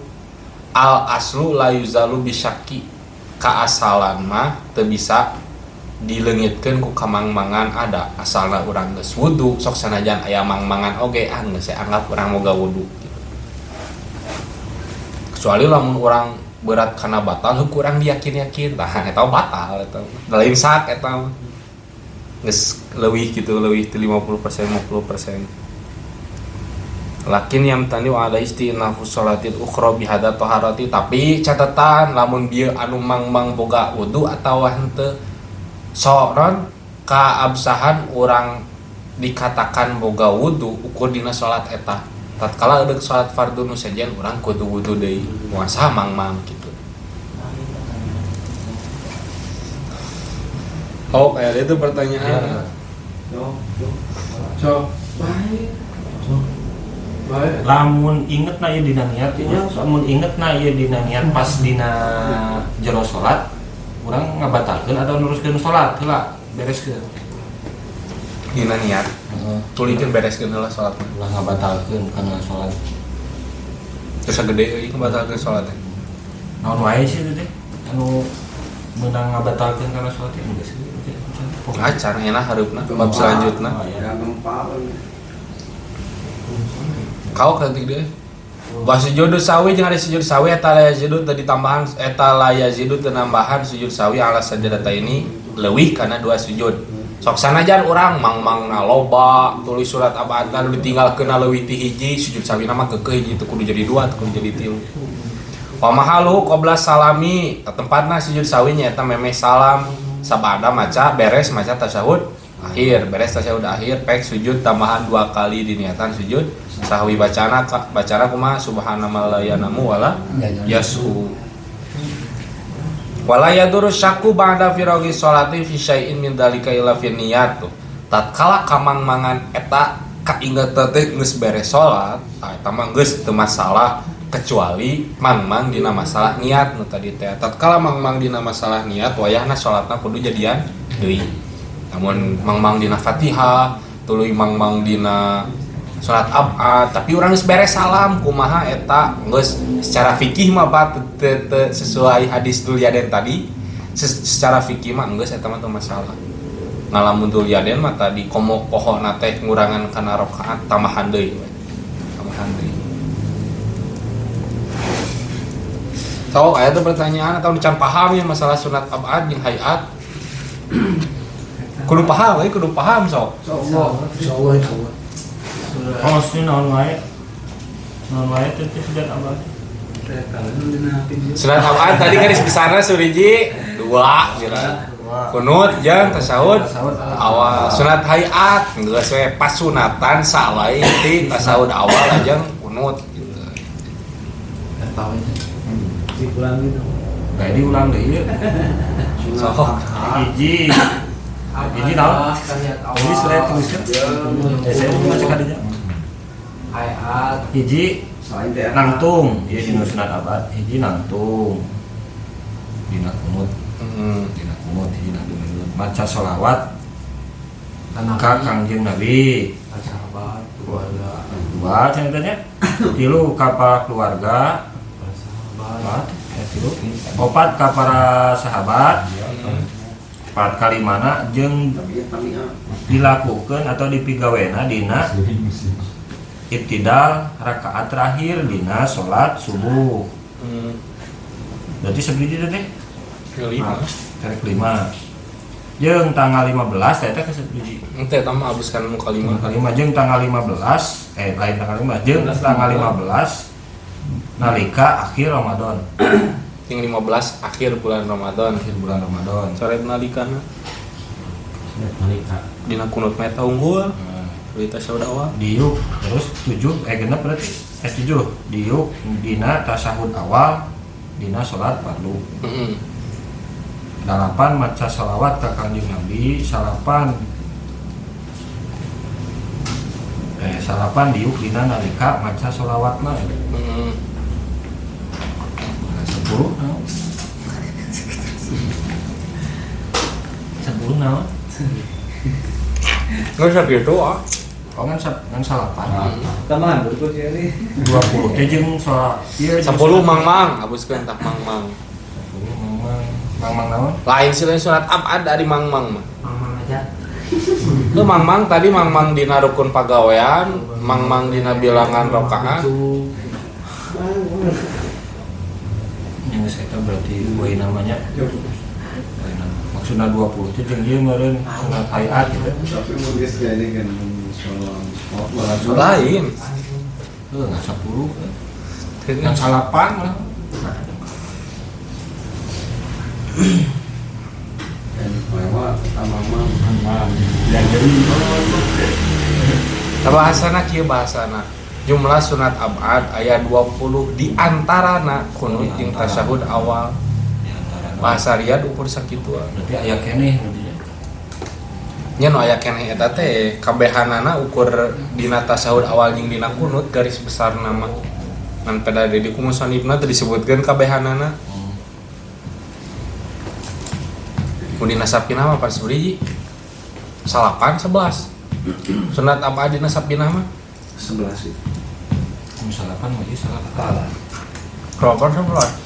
A: al aslu la yuzalu bisyakki. Kaasalan mah teu bisa dileungitkeun ku kamangmangan ada asalna urang geus wudu sok sanajan aya mangmangan oge ah geus anggap urang boga wudu. Kecuali lamun urang berat kana batal heuh kurang diyakin-yakin tah eta batal eta lain sak eta geus leuwih kitu leuwih ti 50% 50%. Lakin yamtani wa ala istinafu sholatil ukhra bihadza taharati tapi catatan lamun bieu anu mangmang boga wudu atawa henteu soron kaabsahan urang dikatakan boga wudu ukur dina salat eta. Tatkala eudeuk salat fardu nu sejen urang kudu wudu deui puasa mangmang gitu. Oh, kayak itu pertanyaan.
H: So, baik.
F: Lamun inget na ieu dina niat nya, lamun inget na ieu dina niat pas dina jero salat, urang ngabatalkeun atau neruskeun salat heula bereskeun.
A: Dina niat. Tulikeun bereskeun heula salat.
F: Ulah ngabatalkeun kana salat.
A: Terus gede euy ngabatalkeun salat teh.
F: Naon wae sih itu teh? Anu meunang ngabatalkeun kana salat teh geus teh.
A: Acan enak hareupna bab selanjutna. Kau ketik deh. Wa sujudu sawi jeung ari sujud sawi eta la yazidu teu ditambahan eta la yazidu teu nambahan sujud sawi ala sajadata ini leuwih kana dua sujud. Sok sanajan urang mangmangna loba tulis surat abadna nu ditinggalkeun leuwih ti hiji sujud sawina mah keukeuh hiji teu kudu jadi dua teu kudu jadi tilu. Wa mahalu qabla salami tempatna sujud sawi nya eta memeh salam sabada maca beres maca tasyahud akhir beres tasyahud akhir pek sujud tambahan dua kali diniatan sujud sahwi bacana bacana kumaha subhana man la yanamu wala yasu. Wala yaduru syakku ba'da firaghi sholati fi syai'in min dzalika illa fi niyat. Tatkala kamangmangan eta kainget teh geus beres salat, eta mah geus teu masalah kecuali mangmang dina masalah niat nu tadi teh. Tatkala mangmang dina masalah niat wayahna salatna kudu jadian deui. Namun mangmang dina Fatihah, tuluy mangmang dina salat ab'ad, tapi urang geus beres salam kumaha eta geus secara fikih mah bat sesuai hadis Dulyaden tadi secara fikih mah geus eta mah teu masalah. Ngalamun Dulyaden mah tadi komo pohona teh ngurangan kana rakaat tambahan deui we. Tambahan deui. Tau aya teh pertanyaan atau can paham ya masalah sunat ab'ad jeung hayat. Kudu paham we, kudu paham sok.
J: Insyaallah, insyaallah, insyaallah.
F: Oh, sih naon wae. Naon wae teh sunat abad.
A: Sunat abad tadi garis besarna suriji dua kira. Kunut jeung tasyahud awal. Sunat hayat geus we pasunatan salain ti tasyahud awal jeung kunut gitu.
G: Eta we. Diulang gitu.
F: Bae diulang deui ieu.
A: Sok
F: hiji. Hiji naon? Ini sudah tuliskan. Saya mau baca kadinya.
H: Hayat
F: hiji nangtung, ieu dina sunat abad, hiji nangtung. Dina kunut. Dina kunut, hiji nangtung. Maca sholawat ka Kangjeng Nabi,
H: sahabat, keluarga.
F: Dua cenah tilu ka para keluarga, sahabat, tilu. Opat ka para sahabat. 4 kalimana jeung dilakukan atau dipigawena dina ibtidal rakaat terakhir dina salat subuh. Berarti sebiji teh?
A: Kelima.
F: Karek 5. Jeung tanggal 15 eta ke sebiji.
A: Henteu eta mah abuskan nu kalima.
F: Kalima jeung tanggal 15 lain tanggal 15 jeung tanggal 15 nalika akhir Ramadan.
A: Ting 15 akhir bulan Ramadan.
F: Akhir bulan Ramadan.
A: Sore nalikana.
F: Nalika
A: dina kunut mah eta unggul. Berita syahud awal.
F: Diuk terus 7 genep berarti 7 diuk dina tasyahud awal dina salat fardu. 8 maca shalawat ka Kanjeng Nabi, 8 diuk dina nalika maca shalawatna. 10 naon? 10 naon?
A: Nggak sakitu ah.
F: Oh ngan salapan.
G: Tambahan berikut ya ini.
F: 20 teh jeung salat ieu
A: 10 mang-mang, abuskeun tah mang-mang.
F: 10 mang-mang. Mang-mang naon?
A: Lain sih lain sunat abad dari mang-mang mah.
I: Mang-mang aja.
A: Lu mang-mang tadi mang-mang dina rukun pagawean, mang-mang dina bilangan rakaat.
F: Yang geus eta berarti poin namanya. Maksudna 20 teh jeung ieu meureun sunat hayat gitu.
D: Tapi mun geus jadi kan sholat
A: lain.
F: Heuh ngan 10. Ngan salapan lah.
J: Dan mama mama
A: bahasana kieu bahasana. Jumlah sunat abad aya 20 di antarana kunut jeung tasyahud awal. Bahasa Riyad ukur sakituan.
F: Berarti aya keneh berarti nya.
A: Nya nu aya keneh eta teh kabehanana ukur dina tasyahud awal jeung dina kunut garis besar nama. Ngan pada di ku musannifna teu disebutkeun kabehanana. Mun dina sapina mah pas beri 8 11. Sunat abad dina sapina mah
J: 11 sih.
F: Mun salapan mah ieu salapan.
A: Proper 11.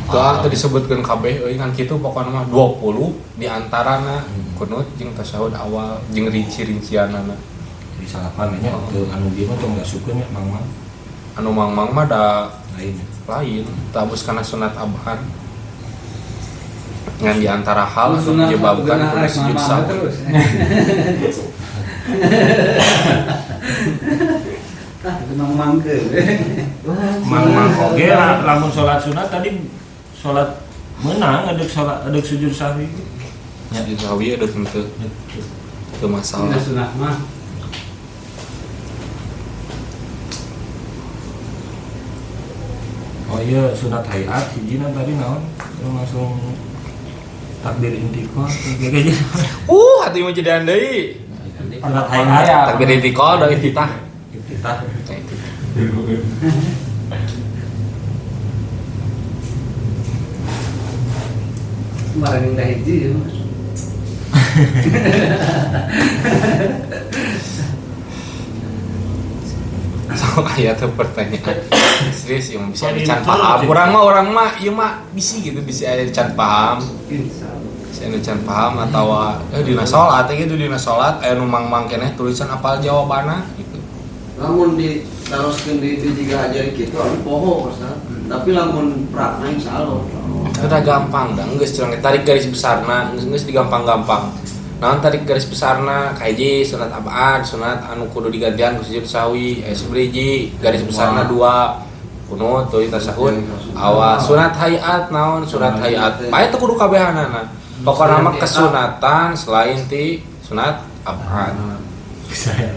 A: Tah teu disebutkeun kabeh euy ngan kitu pokona mah 20 di antarana kunut jeung tasyahud awal jeung rinci-rincianana.
F: Jadi salapan nya teu anu ieu mah tong diasupkeun nya mang-mang.
A: Anu mang-mang mah da
F: lain.
A: Lain, tabus kana sunat abad. Ngan di antara hal anu menyebabkan kudu sujud sahwi.
G: Tah mang-mang ke.
F: Mang-mang oge lamun salat sunat tadi salat meunang edek salat edek sujud sahwi.
A: Nya sujud sahwi edek henteu. Teu masalah.
G: Sunat mah.
F: Oh iya sunat hayat hijina tadi naon langsung takbir intiqal kayak gitu.
A: Hati mah jadi deui.
F: Sunat hayat
A: takbir intiqal da iftitah.
F: Iftitah.
G: Kemarin yang hiji ya.
A: So aya tuh pertanyaan serius yang bisa dican paham. Orang mah ieu mah bisi gitu bisa aya dican paham. Bisa dican paham atawa dina salat gitu dina salat aya nu mang-mang keneh tulisan apal jawabanna gitu.
J: Lamun ditaroskeun di itu jiga ajar kitu anu poho Ustaz. Tapi lamun prakna insyaallah.
A: Udah gampang dah geus curang tarik garis besarna geus digampang-gampang. Naon tarik garis besarna kahiji sunat abad sunat anu kudu digantian ku sujud sahwi sebriji garis besarna 2 kunut tuluy tasyahud awal sunat hayat naon sunat hayat bae teu kudu kabehanana pokona mah kesunatan selain ti sunat abad
F: bisa ya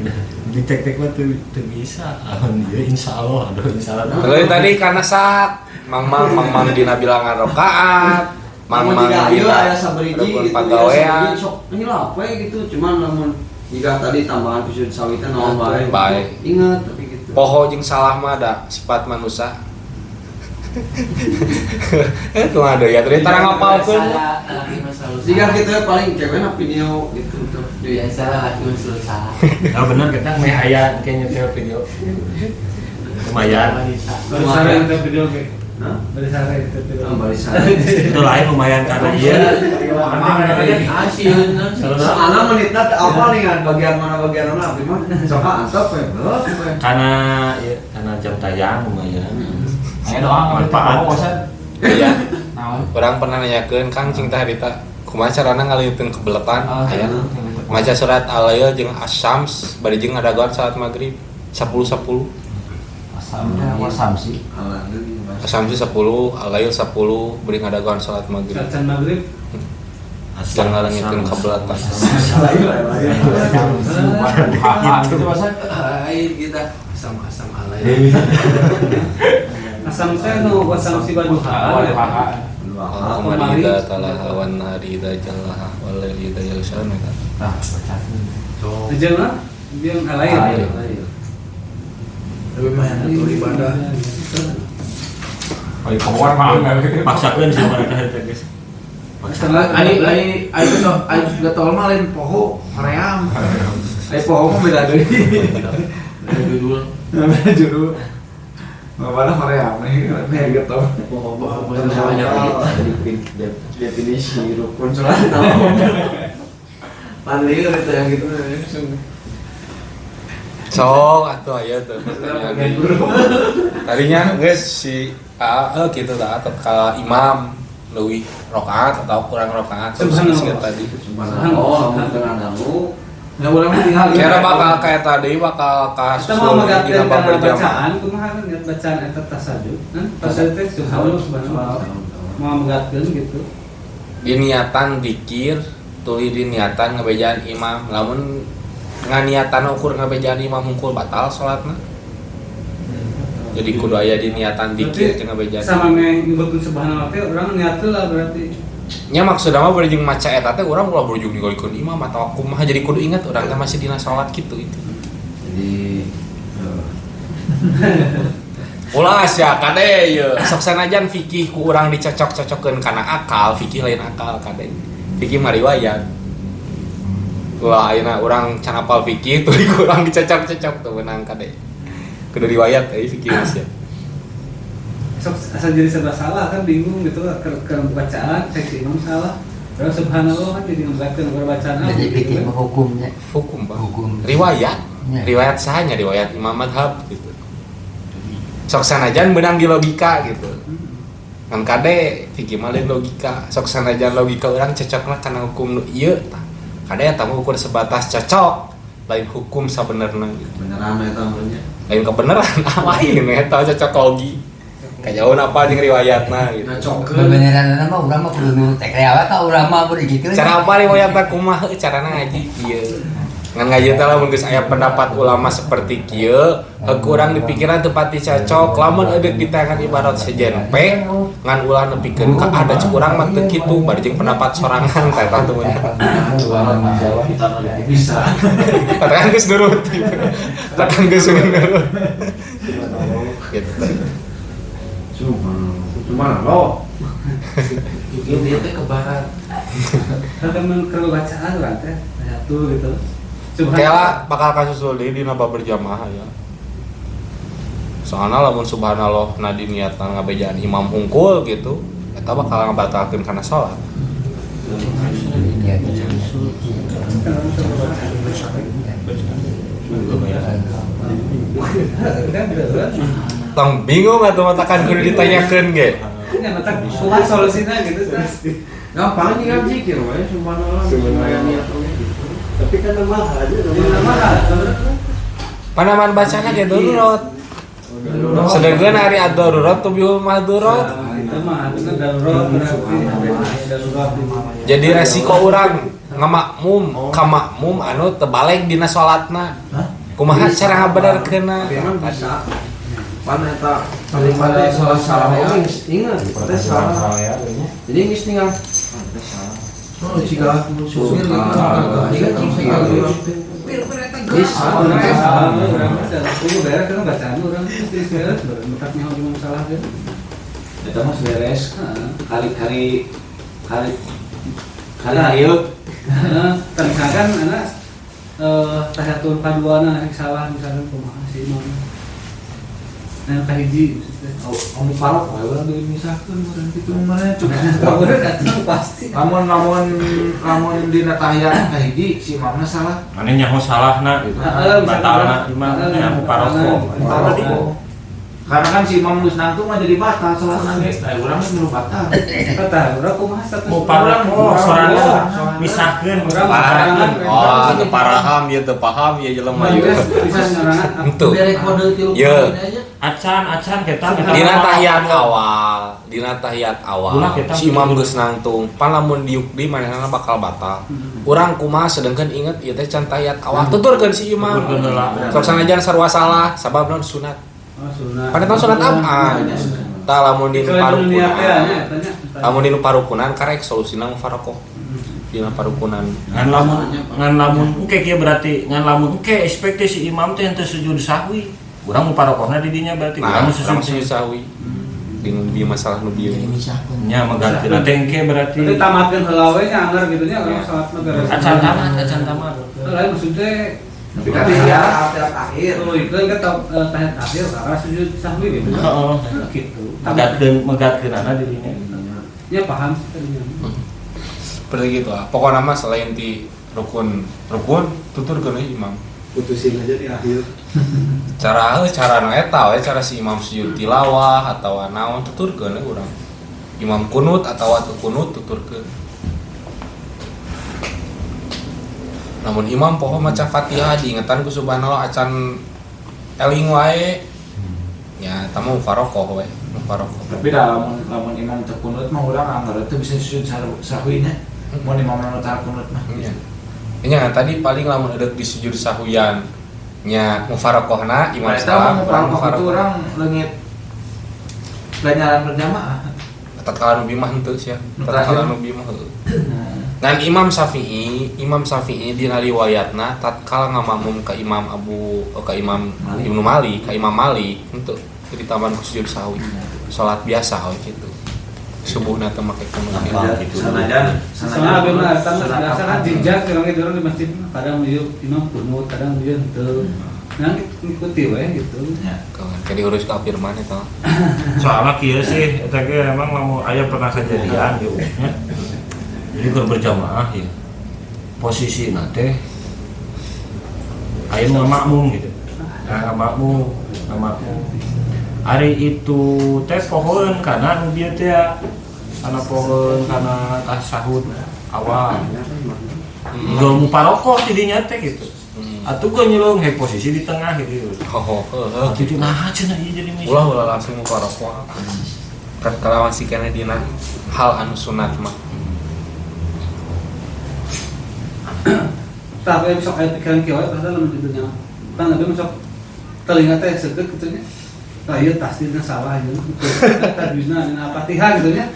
F: udah dicek-cek mah teu bisa alhamdulillah insyaallah aduh insyaallah
A: tuluy tadi kana sak mang-mang dina bilangan rakaat mang-mang
J: ieu aya sabriji gitu ya sok hilap we gitu cuman lamun jika tadi tambahan sujud sahwi teh naon wae ingat tapi gitu
A: poho jeung salah mah da sifat manusia kumaha deui ya tadi tarang ngapalkeun
J: jika kitu paling cewena video gitu tuh
H: biasa laki mah selalu salah.
F: Oh bener kita meh aya engke nyetel video. Lumayan.
G: Baru teh video ge.
J: Hah?
G: Bari sare teh video.
J: Bari sare.
F: Itu lain lumayan karena iya.
J: Soalnya menitna teu apal nih kan bagian mana abdi mah. Sok antep we.
F: Karena ya, karena jam tayang lumayan.
C: Aya doa
F: manfaat.
A: Iya. Orang pernah nanyakeun Kang cing teh harita kumaha carana ngaleuteun kebeletan aya. Maca surat Al-Lail jeung Asy-Syams bari jeung ngadagoan salat maghrib 10-10.
C: Asamsi.
A: Asamsi 10, Al-Lail 10, bari ngadagoan salat maghrib.
G: Salat maghrib.
A: Jangan ngaleuteun kebeletan.
H: Air kita asam-asam Al-Lail.
G: Asam teh nu asam si baduha.
A: Qamari idza talaha wan nahari idza jallaha wal laili idza yaghsha.
C: Tah, baca.
G: Jeung jeung Al-Lail.
C: Lebih mah yang ibadah.
F: Ayo keluar mah paksakeun sih mereka teh guys.
C: Ai ai ai ai getol mah lain poho hoream. Ai poho mah beda deui.
H: Beda judul.
C: Beda judul. Mana hoream nih getol.
J: Poho banyak definisi rukun salat naon. Panlieur itu yang gitu langsung.
A: Sok atuh aya tuh pertanyaan. Tadinya geus si A gitu tah ka imam leuwih rakaat atau kurang rakaat terus tadi.
J: Oh, lamun teu ngaganggu.
C: Nya urang mah tinggal
A: kira bakal kayak tadi bakal kasusul dina bab berjamaah.
G: Kumaha kan niat bacaan eta tasajud kan? Tasajud teh subhanallah subhanallah. Mau megatkeun gitu.
A: Diniatan dikir tuluy diniatan ngabejaan imam. Lamun nganiatan ukur ngabejaan imam hungkul batal salatna. Jadi kudu aya diniatan dikir jeung ngabejaan.
G: Sama nyebutkeun subhanallah teh urang niat heula berarti.
A: Nya maksudna mah bari jeung maca eta teh urang ulah bari jeung ningalikeun imam atawa kumaha jadi kudu ingat urang teh masih dina salat kitu itu.
J: Jadi
A: ulah sia kade ieu sok sanajan fikih ku urang dicocok-cocokkeun kana akal, fikih lain akal kade. Fikih mah riwayat. Ulah ayeuna urang can apal fikih tuluy ku urang dicocok-cocok teu meunang kade. Kudu riwayat euy fikih mah sia.
G: Sok asa jadi serba salah kan bingung gitu ke bacaan cek si imam salah. Terus subhanallah kan jadi ngeberatkeun bacaan.
E: Jadi fikih mah hukumnya.
A: Hukum, Pak.
E: Hukum.
A: Riwayat.
E: Ya.
A: Riwayat sahanya riwayat imam madhab gitu. Sok sanajan beunang di logika gitu. Ngan kade fikih mah lain logika. Sok sanajan logika urang cocokna kana hukum nu ieu tah. Kade eta mah ukur sebatas cocok, lain hukum sabenerna gitu.
J: Beneran eta mah nya.
A: Lain kebenaran, lain eta cocok logi. Kajauhan apa jeung riwayatna gitu.
E: Beneran mah urang mah kudu teh riwayat ka urang mah kudu kitu.
A: Cara apa riwayatna kumaha carana ngaji kieu. Ngan ngaji teh lamun geus aya pendapat ulama seperti kieu, heuk urang di pikiran teu pati cocok, lamun eudeuk ditayangan ibarat sejen pe ngan ulah nepikeun ka ada cek urang mah teu kitu bari jeung pendapat sorangan teh eta teu meunang.
J: Bisa.
A: Katakan geus nurut gitu. Katakan geus nurut. Gitu.
J: Subhanallah.
H: Itu dia teh ke barat.
G: Kan keur bacaan urang teh satu gitu.
A: Kela bakal kasusul deui dina bab berjamaah ya. Soalna lamun subhanallah na diniatan ngabejaan imam hungkul gitu, eta bakal ngabatalkeun kana salat. Tong bingung atuh matakan kudu ditanyakeun ge.
G: Nya mata kumaha solusina gitu tah.
J: Gampang tinggal zikir we subhanallah. Subhanallah.
D: Tapi kan mahal aja
G: mahal.
A: Panaman bacana ge darurat. Sedengkeun ari ad-darurat tubihul mahdurat.
G: Itu mah harusna darurat berarti darurat.
A: Jadi resiko urang ngamakmum ka makmum anu teu baleg dina salatna. Kumaha cara ngabenerkeunna?
J: Bisa. Pan eta daripada salah salah ingat teh salah. Jadi geus tinggal teh salah. Oh, jika supir
G: Bisa, kudu beres kan bacaan urang geus beres mentak nyaho imam salah ge.
C: Eta mah beres. Kali-kali kali kali ieu.
G: Heeh, misalkan anak tahiyatul kaduana salah misalkan kumaha si imam. Nah, kahiji
C: Kamu parok we urang deui misahkeun urang kitu mah cukup.
G: Urang datang pasti.
C: Lamun lamun dina tahiyat kahiji si imamna salah.
F: Mane nyaho salahna gitu. Batalna imam nya mufarokoh.
C: Karena kan si imam geus nangtung mah jadi batal salatna ge. Nah, urang mah nu batal.
G: Tah, urang kumaha status
F: mufarokoh sorangan misahkeun
G: urang sorangan.
A: Oh, teu paraham ieu teu paham ieu jelema ieu.
G: Bisa sorangan.
A: Henteu.
H: Bere kode tilu
A: Ye.
F: Acan kita
A: dina tahiyat awal, dina tahiyat awal. Si imam geus nangtung, pan lamun diuk di manehna bakal batal. Urang kumaha sedengkeun inget ieu teh can tahiyat awal. Tuturkeun si imam. Sok sanajan sarua salah, sabab naon sunat.
G: Oh, sunat.
A: Pan eta sunat abad. Tah lamun dina parukunan. Lamun dina parukunan karek solusina mufarokoh. Dina parukunan.
F: Ngan lamun engke kieu berarti ngan lamun engke ekspektasi si imam teh henteu sujud sahwi. Urang mufarokohna di dinya berarti
A: urang sujud sahwi. Di masalah nu bieu.
F: Nya megatkeun teh engke berarti.
G: Berarti tamatkeun heula we nya anggar kitu nya urang salat mah beres.
F: Acan tamat.
G: Lain maksudnya
J: tapi kan tahiyat akhir.
G: Oh, itu kan tahiyat akhir karena sujud sahwi gitu.
F: Heeh.
G: Gitu.
F: Megatkeun ana di dinya.
G: Ya paham sih tadinya.
A: Seperti gitu lah. Pokokna mah selain ti rukun tuturkeun imam.
D: Putusin aja di akhir.
A: Cara nu eta we cara si imam sujud tilawah atawa naon tuturkeun urang. Imam kunut atawa teu kunut tuturkeun. Namun imam poho maca Fatihah diingetan ku subhanallah acan eling wae. Nya eta mah mufarokoh we, mufarokoh.
C: Tapi da lamun imam teu kunut mah urang anggar teu bisa sujud sahwi nya. Mun imam nu teu kunut mah.
A: Nya. Nya tadi paling lamun edek di sujud sahwian nya mufarokohna imam salah,
C: mufarokoh itu urang leungit ganjaran berjamaah.
A: Tatkala nu bimah henteu sia. Tatkala nu bimah heueuh. Ngan Imam Syafi'i dina riwayatna tatkala ngamakmum ka Imam ka Imam Ibnu Malik, ka Imam Malik henteu ditambahan ku sujud sahwi. Salat biasa we kitu. Subuhna teh make kunut.
C: Sanajan
G: soalna bener eta mah biasa kan jinjak urang ge di masjid kadang ieu imam kunut, kadang ieu henteu. Nah ngikuti we gitu.
A: Ya, kayak diurus ka firman eta.
F: Soalna kieu sih eta ge emang lamun aya pernah kejadian ge nya. Jadi keur berjamaah ya. Posisina teh aya nu makmum gitu. Nah, makmum. Ari itu teh pohoeun kana nu bieu teh kana pohoeun kana tasahud awal. Geu mufarokoh ti dinya teh gitu. Atuh gua nyelung hek posisi di tengah gitu.
A: Oh, heeh.
F: Kitu nah cenah ieu jadi misal.
A: Ulah langsung mufarokoh. Kan kalawan sikana dina hal anu sunat mah.
G: Tapi sok aya pikiran kieu we pasal lamun kitu nya. Pan abi sok telinga teh seukeut kitu nya. Tah ieu tasdidna salah ieu. Tajwidna dina Al-Fatihah kitu nya.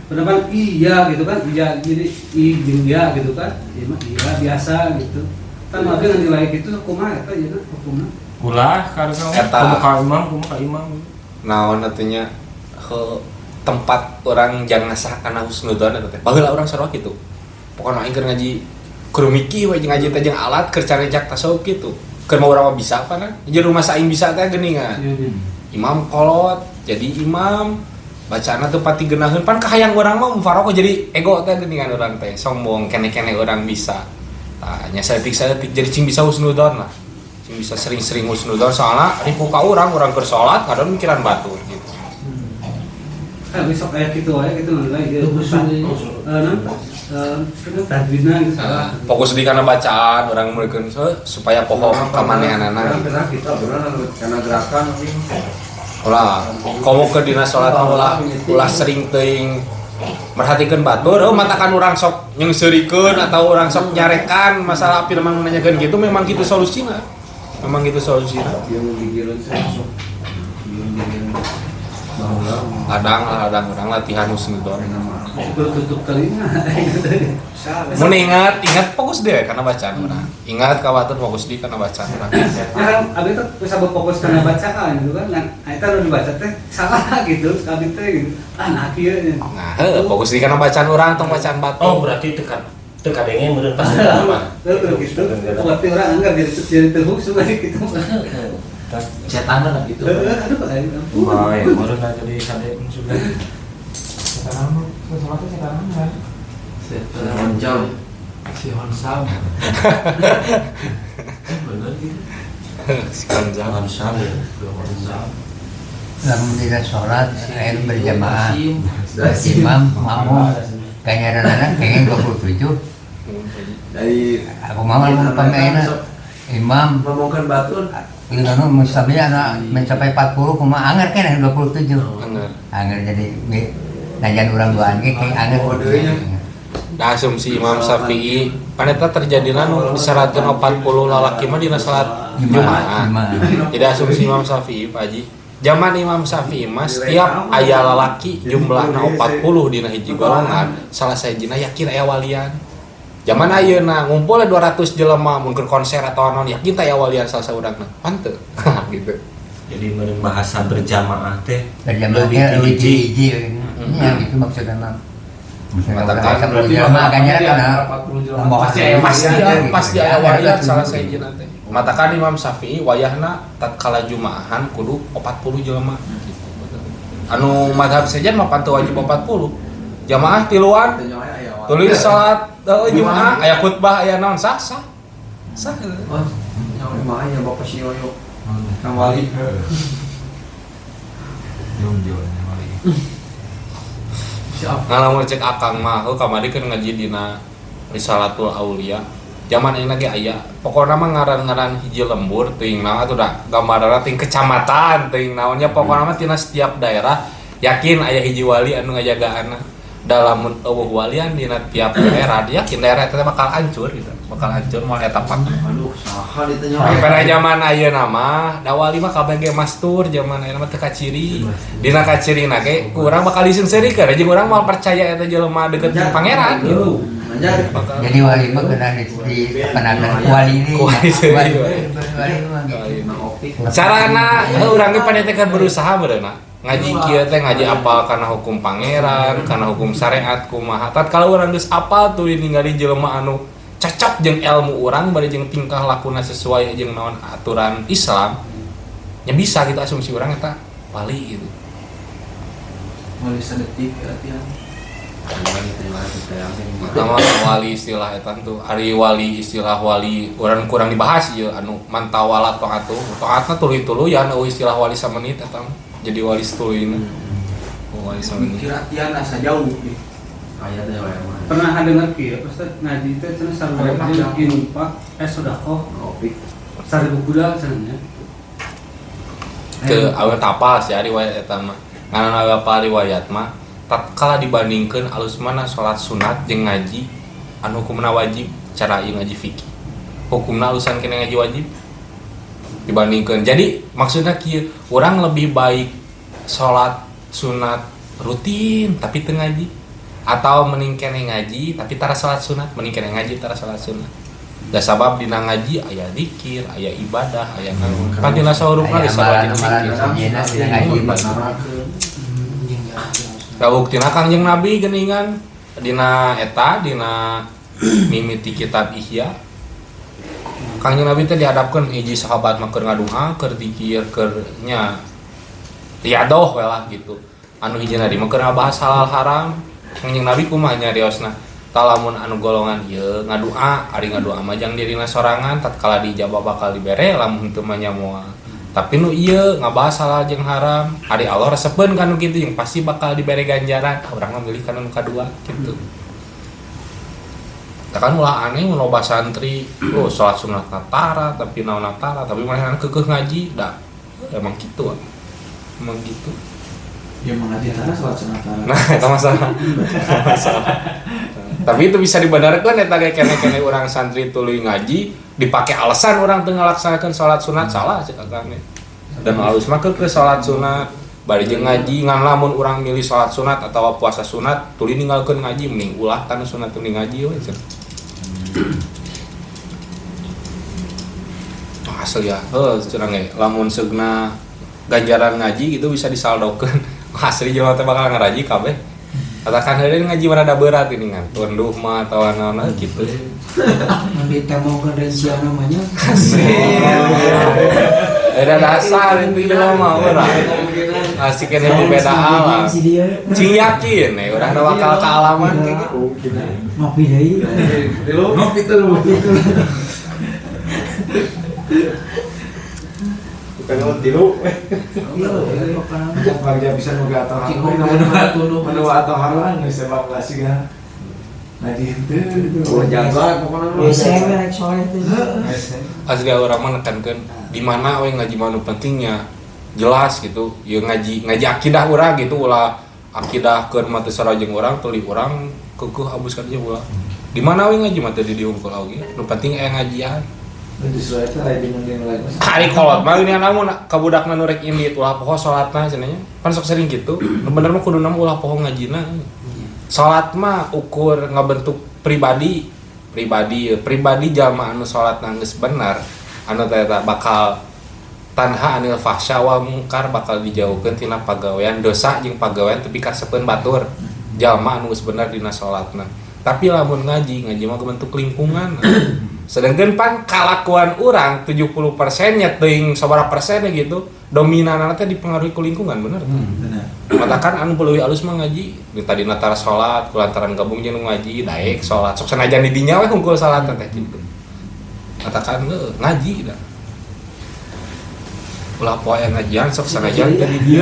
G: Bener kan iya gitu kan, iya jadi i jeung ya gitu kan. Ieu mah iya biasa gitu. Kan abi nilai kitu kumaha eta ieu hukumna?
F: Ulah karena kumaha imam, kumaha imam.
A: Naon atuh tempat orang jangan ngasah kana husnudzon eta teh. Baheula urang sarua kitu. Pokona aing keur ngaji keur miki we jeung ngaji teh jeung alat keur carejak tasawuf kitu. Keur mah urang mah bisa apa na? Jeung rumah saing bisa teh geuningan. Imam kolot jadi imam bacaanna teu pati geunaheun pan kahayang urang mah mufarokoh jadi ego teh geuningan urang teh sombong kene-kene urang bisa. Tah nya saeutik-saeutik jadi cing bisa husnudzon lah. Cing bisa sering-sering husnudzon soalna ripuh ka urang keur salat kadon mikiran batur gitu.
G: Eh besok aya kitu wae kitu nilai ieu. Tajwidna gitu salah.
A: Fokus di kana bacaan urang mulikeun supaya poho ka manehanana.
J: Karena kita beneran karena gerakan
A: ulah komo ke dina salat ulah sering teuing merhatikeun batur heuh matakan urang sok nyeungseurikeun atau urang sok nyarekan masalah firman nanyakeun gitu memang gitu solusina. Memang gitu solusina. Ladang urang latihan husnudzon.
G: Tutup telinga.
A: Mun ingat fokus deh karena bacaan urang. Ingat ka batur fokus di karena bacaan urang.
G: Ya kan abi teh bisa fokus karena bacaan gitu kan. Nah, eta nu dibaca teh salah gitu, abi teh gitu. Ah nah kieu nya.
A: Nah, heuh fokus di karena bacaan urang tong bacaan batur.
F: Oh, berarti teu kadenge meureun pas mah.
G: Heuh gitu. Berarti urang anggap jadi teu huksu gitu.
H: Setan lah gitu.
G: Aduh aing ampun.
F: Bae, meureun jadi kade sudah.
C: Setan salatnya setan kan.
H: Setan Honjam. Si Honsam. Bener gitu.
A: Si Honjam.
F: Honsam.
H: Honsam.
E: Lamun tidak sholat air berjamaah. Imam makmum kanyaranana kenging 27.
J: Dari
E: aku mau lamun pamaina imam
J: ngomongkeun batur.
E: Ieu musabnya anak mencapai 40 kumaha anger kan 27.
A: Anger.
E: Anger jadi najan urang duaan ge kayak anger.
A: Da asumsi Imam Syafi'i paneta terjadina nu disyaratkeun 40 lalaki mah dina salat Jumat. Jadi asumsi Imam Syafi'i Pak Haji, zaman Imam Syafi'i mah setiap aya lalaki jumlahna 40 dina hiji golongan, salah sahijina yakin aya walian. Zaman ayeuna ngumpul 200 jelema mun keur konser atau naon yakin teh aya walian salah saurangna. Pan teu. Gitu.
F: Jadi meureun bahasa berjamaah teh
E: berjamaah leuwih ti hiji. Nya gitu maksudna mah.
A: Matakan
E: berarti
A: pasti aya walian salah sahijina teh. Matakan Imam Syafi'i wayahna tatkala jumaahan kudu 40 jelema gitu. Anu mazhab sejen mah panteu wajib 40. Jamaah tiluan tulis salat Jumaah aya khutbah aya naon sah sah. Sah.
J: Oh, jamaah nya bapak si Yoyo. Kang Wali.
C: Jom-jom wali.
A: Ngalamun cek akang mah heuh kamari keur ngaji dina Risalatul Aulia. Zaman ayeuna ge aya. Pokona mah ngaran-ngaran hiji lembur teuing naon atuh da gambaranna teuing kecamatan teuing naonnya pokona mah tina setiap daerah yakin aya hiji wali anu ngajagaanna. Dalam eueuh walian dina tiap daerah yakin daerah eta bakal hancur gitu. Bakal hancur moal eta pak.
J: Aduh, saha ditanya.
A: Pada zaman ayeuna mah da wali mah kabeh ge mastur zaman ayeuna mah teu kaciri. Dina kacirina ge ku urang bakal diseungseurikeun jeung urang moal percaya eta jelema deukeut jeung pangeran gitu.
E: Jadi wali mah kena di penagan wali ini. Wali mah gitu.
A: Carana urang ge panete keur berusaha meureunna. Ngaji kieu teh ngaji apal kana hukum pangeran, kana hukum syariat kumaha. Tatkala urang geus apal tuluy ningali jelema anu cocok jeung ilmu urang bari jeung tingkah lakuna sesuai jeung naon aturan Islam, nya bisa gitu asumsi urang eta wali gitu.
J: Wali sadetik latihan.
A: Pertama wali istilah eta tuh ari wali istilah wali urang kurang dibahas ieu anu mantawala taatu. Taatna tuluy-tuluyan eueuh istilah wali samenit eta jadi wali setuluyna. Oh, wali samenit.
J: Mikir latihan asa jauh nih.
H: Aya teh wae mah.
G: Pernah dengar kieu Ustaz ngaji teh cenah sarua jeung inumpak sedekah
J: kopi.
G: 1000 kuda cenah nya.
A: Teu aweun tapal sih ari riwayat eta mah. Ngaran apal riwayat mah tatkala dibandingkeun alus mana salat sunat jeung ngaji anu hukumna wajib cara ieu ngaji fikih. Hukumna alusan kena ngaji wajib dibandingkeun. Jadi maksudna kieu, urang lebih baik salat sunat rutin tapi teu ngaji atau mending keneh ngaji tapi tara salat sunat, mending keneh ngaji tara salat sunat. Da sabab dina ngaji aya zikir, aya ibadah, aya naon. Pan dina saurupna geus wajib zikir. Da buktina Kangjeng Nabi geuningan dina eta dina mimiti kitab Ihya. Kangjeng Nabi teh dihadapkeun hiji sahabat mah keur ngaduha, keur zikir, keur nya riadoh we lah gitu. Anu hijina di mah keur ngabahas halal haram. Kangjeng Nabi kumaha nyariosna? Talamun anu golongan ieu ngadua, ari ngadua mah jang dirina sorangan tatkala diijabah bakal dibere lamun teu mah nya moal. Tapi nu ieu ngabahas halal jeung haram, ari Allah resepeun ka nu kitu jeung pasti bakal dibere ganjaran. Urang mah milih kana nu kadua gitu. Tah kan ulah aneh mun loba santri, oh salat sunat tara tapi naon tara tapi manehna keukeuh ngaji da emang kitu. Emang gitu.
C: Ya mengaji tara salat sunat tara.
A: Nah, eta masalah. Masalah. Tapi itu bisa dibenarkan eta ge kene-kene urang santri tuluy ngaji dipake alasan urang teu ngalaksanakeun salat sunat salah cek akang. Dan alus mah ke salat sunat bari jeung ngaji ngan lamun urang milih salat sunat atawa puasa sunat tuluy ninggalkeun ngaji mending ulah tanu sunat tuluy ngaji we cenah. Asli ya, heuh cenah ge lamun seugna ganjaran ngaji gitu bisa disaldokeun. Asli jelema teh bakal ngaraji kabeh. Katakan heureuy ngaji mah rada berat ini ngan tunduh mah atawa naon gitu.
I: Mun ditemongkeun rincian namanya.
A: Beda dasar itu jelema mah urang. Asik keneh nu beda alam. Cing yakin we urang da bakal kaalaman kayak gitu.
I: Ngopi deui.
C: Ngopi tuh.
D: Bukan tilu.
C: Bagja bisa nuga atau menua atau haruan geus sebab klasik ya. Ngaji henteu.
J: Oh jaga pokona mah.
I: Hese we rek soleh teh.
A: Asli urang mah nekankeun di mana we ngaji mah nu pentingnya jelas gitu. Ieu ngaji ngaji akidah urang gitu ulah akidah keur mah teu sarua jeung urang teuing urang keukeuh abus ka dinya ulah. Di mana we ngaji mah teu di dieu hungkul oge. Nu penting aya ngajian.
C: Justru eta lain mending lain.
A: Ari kolot mah geuningan lamun ka budakna nu rek indit ulah poho salatna cenah nya. Pan sok sering kitu. Nu bener mah kuduna mah ulah poho ngajina. Salat mah ukur ngabentuk pribadi, pribadi jalma anu salatna geus bener, anu teh eta bakal tanha anil fahsya wal mungkar bakal dijauhkeun tina pagawean dosa jeung pagawean tepi ka sepeun batur. Jalma anu geus bener dina salatna. Tapi lamun ngaji, ngaji mah kebentuk lingkungan. Sedangkan pan kalakuan urang 70% nya teuing sabaraha persen gitu, dominanna teh dipengaruhi ku lingkungan bener.
C: Bener.
A: Matakan anu leuwih alus mah ngaji, di tadina tara salat, kulantaran gabung jeung nu ngaji, daek salat. Sok sanajan di dinya we hungkul salat teh kitu. Matakan heuh ngaji da. Ulah poe ngajian sok sanajan teh di dieu.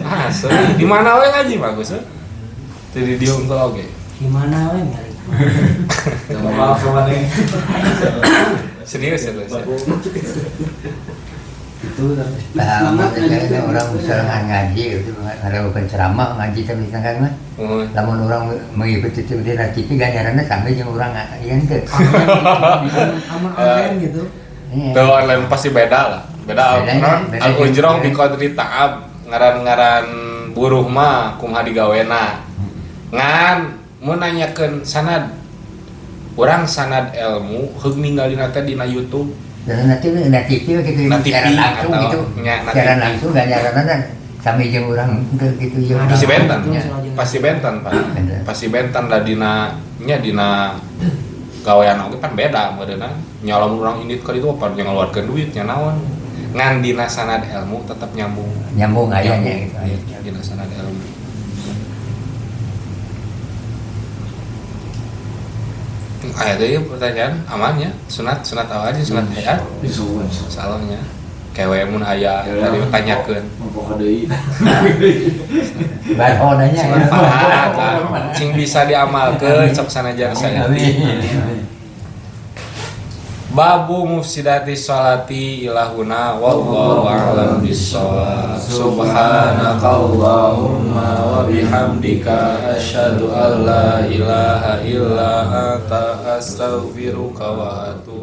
A: Asli, di mana we ngaji mah Gus? Teu di dieu hungkul oge.
I: Di mana we nyari?
C: Maaf sama nih.
A: Serius ya, Gus.
G: Itu
E: Nah, maksudnya orang misalnya ngaji itu ada bukan ceramah ngaji tapi misalkan mah lamun orang mengikuti itu di TV ganjaranna sampai jeung urang ieu teh.
I: Aman online gitu.
A: Tuh online pasti beda lah. Beda al ujroh bi qadri ta'ab ngaran-ngaran buruh mah kumaha digawena. Ngan mun nanyakeun sanad urang sanad ilmu heug ninggalina teh dina YouTube.
E: Dan nanti na TV gitu secara langsung gitu. Secara langsung ganjaranna sami jeung urang gitu jeung
A: pasti benten. Pasti benten, Pak. Pasti benten da dina nya dina gawean oge pan beda meureunna. Nya lamun urang indit ka ditu pan nya ngaluarkeun duit nya naon. Ngan dina sanad ilmu tetap nyambung.
E: Nyambung aya nya gitu.
A: Dina sanad ilmu. Aya deui pertanyaan aman ya sunat sunat apa aja sunat hayat salahnya kewe mun aya tadi tanyakeun
C: poho deui
E: barho nanya
A: cing bisa diamalkeun sok sanajan saeutik babu mufsidati sholati ilahuna wallahu a'lam bissawab. Subhanakallahumma wa bihamdika asyhadu an la ilaha illa anta astaghfiruka wa atubu